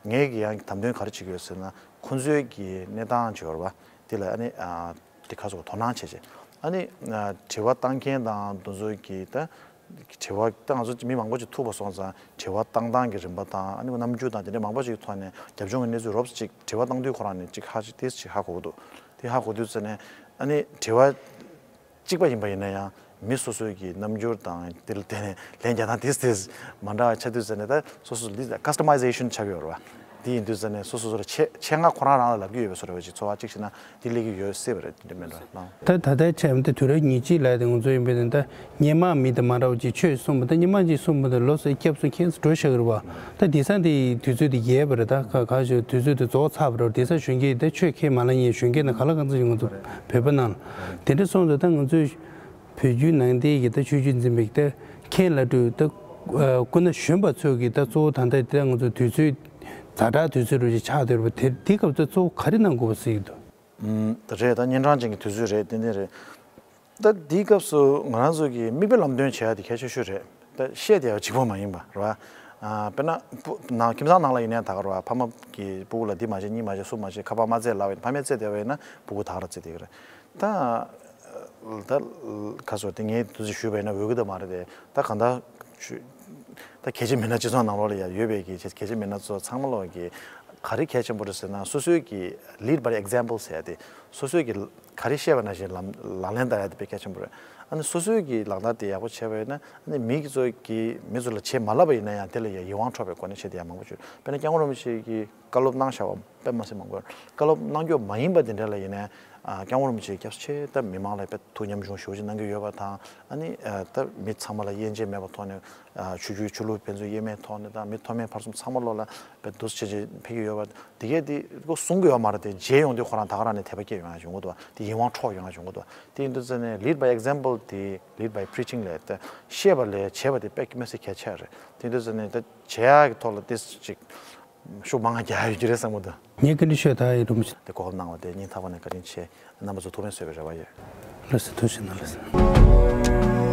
ངས་ཀྱི་ཡང་དམ་དོན་ག་རེ་བྱེད་ཀྱི་ཡོད་ཟེར་ན་ཁོང་ཚོའི་གི་གནས་སྟངས་ཅིག་ཡོད་རེད་བ། འདི་ལ་ཨ་ནི་ཨ་འདི་ཁ་སོ་དོ་སྣང་བྱེད་བྱེད་ཨ་ནི་ཨ་དྲི་བ་བཏང་མཁན་དང་འདི་ཚོ་གི་ད། དྲི་བ་ད་ང་ཚོ་མི་མང་པོ་ཅིག་ཐུག་པ་སོང་ཙང་དྲི་བ་བཏང་སྟངས་ཀྱི་རིམ་པ་དང་ཨ་ནི་རྣམ་འགྱུར་དང་དེ་འདྲ་མང་པོ་ཅིག་གི་ཐོག་ནས་རྒྱབ་ལྗོངས་ཀྱི་གནས་ཚུལ་རོབ་ཙམ་ཅིག་དྲི་བ་བཏང་དུས་ཁོ་རང་ནས་ཅིག་ཧ་ཅིག་ཏིས་ཅིག་ཧ་གོ་གི་འདུག་དེ་ཧ་གོ་དུས་ཙ་ནས་ཨ་ནི་དྲི་བ་གཅིག་པ་ཡིན་པ་ཡིན་ན་ཡང་མི་སོ་སོའི་གི་རྣམ་འགྱུར་དང་དེ་ལ་བརྟེན་ནས་ལན་རྒྱག་སྟངས་ཏིས་ཏིས་མ་འདྲ་བ་ཆགས་དུས་ཙ་ནས་ད་སོ་སོ་ལི་ཀ་སི་ཊ་མའི་ཟེ་ཤན་ཆགས་ཀྱི་ཡོད་རེད་བ། དེ་ཡིན་དུས་ཙ་ནས་སོ་སོ་སོ་ལ་ཆེད་ཆེད་མངགས་ཁོ་རང་རང་ལ་ལབ་ཀྱི་ཡོད་པའི་བཟོ་འདྲ་བ་ཅིག་ཚོར་བ་གཅིག་བྱས་ན་དེ་སླེབས་ཀྱི་ཡོད་སྲིད་པ་རེད། དེ་འདྲ་མིན་འགྲོ་ལགས། ད་ད་ལྟའི་ཆ་ཡང་ད་དུས་རབས་ཉེར་གཅིག་ལབ་དེ་ང་ཚོ་ཡིན་པས་ད་སྔོན་མ་མི་དང་མ་འདྲ་བ་ཅིག་ཆོས་གསུངས་པ་ད་སྔོན་མ་ཅིག་གསུངས་པ་ད་ལོ་སུ་སྐྱབས་སུ་མཁན་སུ་འགྲོ་ཤག་རེད་བ། ད་དེང་སང་དེ་དུས་ཚོད་དེ་རྒྱས་པ་རེད། ད་ག་ག་ཞུ་དུས་ཚོད་དེ་རྫོགས་ཚར་བ་རེད། དེང་སང་གཞོན་སྐྱེས་དེ་ཆོས་ཁས་མ་ལེན་མཁན་གཞོན་སྐྱེས་ན་ག་ལ་གང་ཚོད་ཡོད་ང་ཚོ་བོད་པ་ནང་ལ་དེ་འདྲ་སོང་ཙང་ད་ང་ཚོས་བོད་བརྒྱུད་ནང་བསྟན་གྱི་ད་ཆོས་བརྒྱུད་འཛིན་པའི་ད་མཁན་བླ་སྤྲུལ་ད་སྐུ་ན་གཞོན་པ་ཚོས་ཀྱི་ད་གཙོ་བོ་ད་ལྟ་དེ་ང་ཚོ་དུས་ཚོད་ཛ་དྲག་དུས་ཚོད་རུ་ཞིག་ཆགས་བསྡད་པ་དེ་དེ་སྐབས་ད་གཙོ་བོ་ག་རེ་གནང་དགོས་པ་སྲིད་ཀྱི་འདུག་ཨུམ། རེད། ད་གཉན་འཕྲང་ཅན་གྱི་དུས་ཚོད་རེད། ཏན་ཏན་རེད། ད་འདིའི་སྐབས་སུ་ང་རང་ཚོ་གིས་མིག་དཔེ་ལམ་སྟོན་བྱེད་ཡ་དེ་གལ་ཆེ་ཤོས་རེད། ད་བཤད་བསྡད་ཡ་གཅིག་པོ་མ་ཡིན་པ་རེད་བ། ཨ་དཔེར་ན་སྤུ་ནང་ཁྱིམ་ཚང་ནང་ལ་ཡིན་ནའི་ད་ག་རེད་བ། ཕ་མ་གིས་སྤུ་གུ་ལ་འདི་མ་བྱེད་གཉིས་མ་བྱེད་གསུམ་མ་བྱེད་ཁ་པར་མ་རྩེད་ལབ་པ་ཡིན། ཕ་མས་རྩེད་བསྡད་པ་ཡིན་ན་སྤུ་གུ་ད་ག་རང་རྩེད་བསྡད་ཀྱི་རེད། ད་ད་ཁ་སོ་དེ་ངས་དུས་ཚོད་ཞུས་པ་ཡིན་ན་འོས་ཀྱི་ད་མ་རེད་དེ། ད་གང་ལྟར་ཆུ་ད་གལ་ཆེ་མི་སྣ་སྤྱི་ཚོགས་ནང་ལོགས་ལ་ཡང་ཡོད་པའི་གི་གལ་ཆེ་མི་སྣ་ཚོ་ཚང་མ་ལོག་གི་ག་རེ་གལ་ཆེན་པོ་རེད་ཟེར་ན་སོ་སོའི་གི་lead by example ཟེར་ཡ་དེ་སོ་སོའི་གི་ག་རེ་བཤད་པ་ནང་བཞིན་ལམ་ལག་ལེན་བསྟར་ཡ་དེ་དཔེ་གལ་ཆེན་པོ་རེད། ཨ་ནི་སོ་སོའི་གི་ལག་བསྟར་དེ་ཡག་པོ་བྱས་པ་ཡིན་ན་ཨ་ནི་མི་གི་ཚོ་གི་མི་ཚོ་ལ་བྱེད་མ་ལབ་པ་ཡིན་ན་ཡང་དེ་ལ་ཡང་ཡིད་དབང་འཕྲོག་པའི་སྒོ་ནས་བྱེད་དེ་ཡང་མང་པོ་བྱུང་། དཔེར་ན་སྐྱབས་མགོན་རིན་པོ་ཆེ་གི་བཀའ་སློབ་གནང་བཞག་པ་དཔེ་མ་སྲིད་མང་པོ་ཡོད། བཀའ་སློབ་གནང་རྒྱུ་མ་ཡིན་པ་དེ་འདྲ་ལ་ཡིན་ནའི་ཨ་སྐྱབས་མགོན་རིན་པོ་ཆེ་སྐྱབས་སུ་མཆི་ད་མི་མང་ལ་དཔེ་ཐུགས་ཉམ་ཆུང་ཞེ་པོ་ཅིག་གནང་གི་ཡོད་པ་དང་ཨ་ནི་ཨ་ད་མི་ཚང་མ་ལ་དབྱེ་འབྱེད་མེད་པའི་ཐོག་ནས་ཨ་ཆོས་བརྒྱུད་ཆོས་ལུགས་ཕན་ཚུན་དབྱེར་མེད་ཐོག་ནས་དང་མི་མཐོ་དམན་ཕར་ཚུར་ཚང་མ་ལོག་ལ་དཔེ་འདུ་བྱེད་བྱེད་ཕེབས་ཀྱི་ཡོད་པ་དེ་གས་དེ་ཁོ་གསུང་གི་ཡོད་མ་རེད་དེ་མཇལ་ཡོང་དུས་ཁོ་རང་ད་ག་རང་ནས་དད་པ་སྐྱེ་ཡོང་ཡ་བྱུང་གི་འདུག་དེ་ཡིད་དབང་འཕྲོག་ཡོང་ཡ་བྱུང་གི་འདུག་དེ་ཡིན་དུས་ཙ་ནས་lead by example དེ་lead by preaching ལས་ད་བཤད་པ་ལས་བྱེད་པ་དེ་དཔེ་མི་སྲིད་གལ་ཆེ་རེད། དེ་ཡིན་དུས་ཙ་ནས་ད་བྱེད་ཡ་གི་ཐོག་ལ་ཏིས་ཅིག་ཤུགས་མང་ང་རྒྱག་ཡོད་ཀྱི་རེད་བསམ་གི་འདུག་ངས་བཀའ་འདྲི་ཤོད་ད་ཡིན་རུང་། དེ་གོ་སྐབས་གནང་བ་དེ་སྙིང་ཐག་པ་ནས་བཀའ་དྲིན་ཆེ། རྣམ་པ་ཚོ་ཐུགས་ཕན་གསོས་པའི་རེ་བ་ཡོད། ལགས་སོ་ཐུགས་རྗེ་གནང་། ལགས་སོ།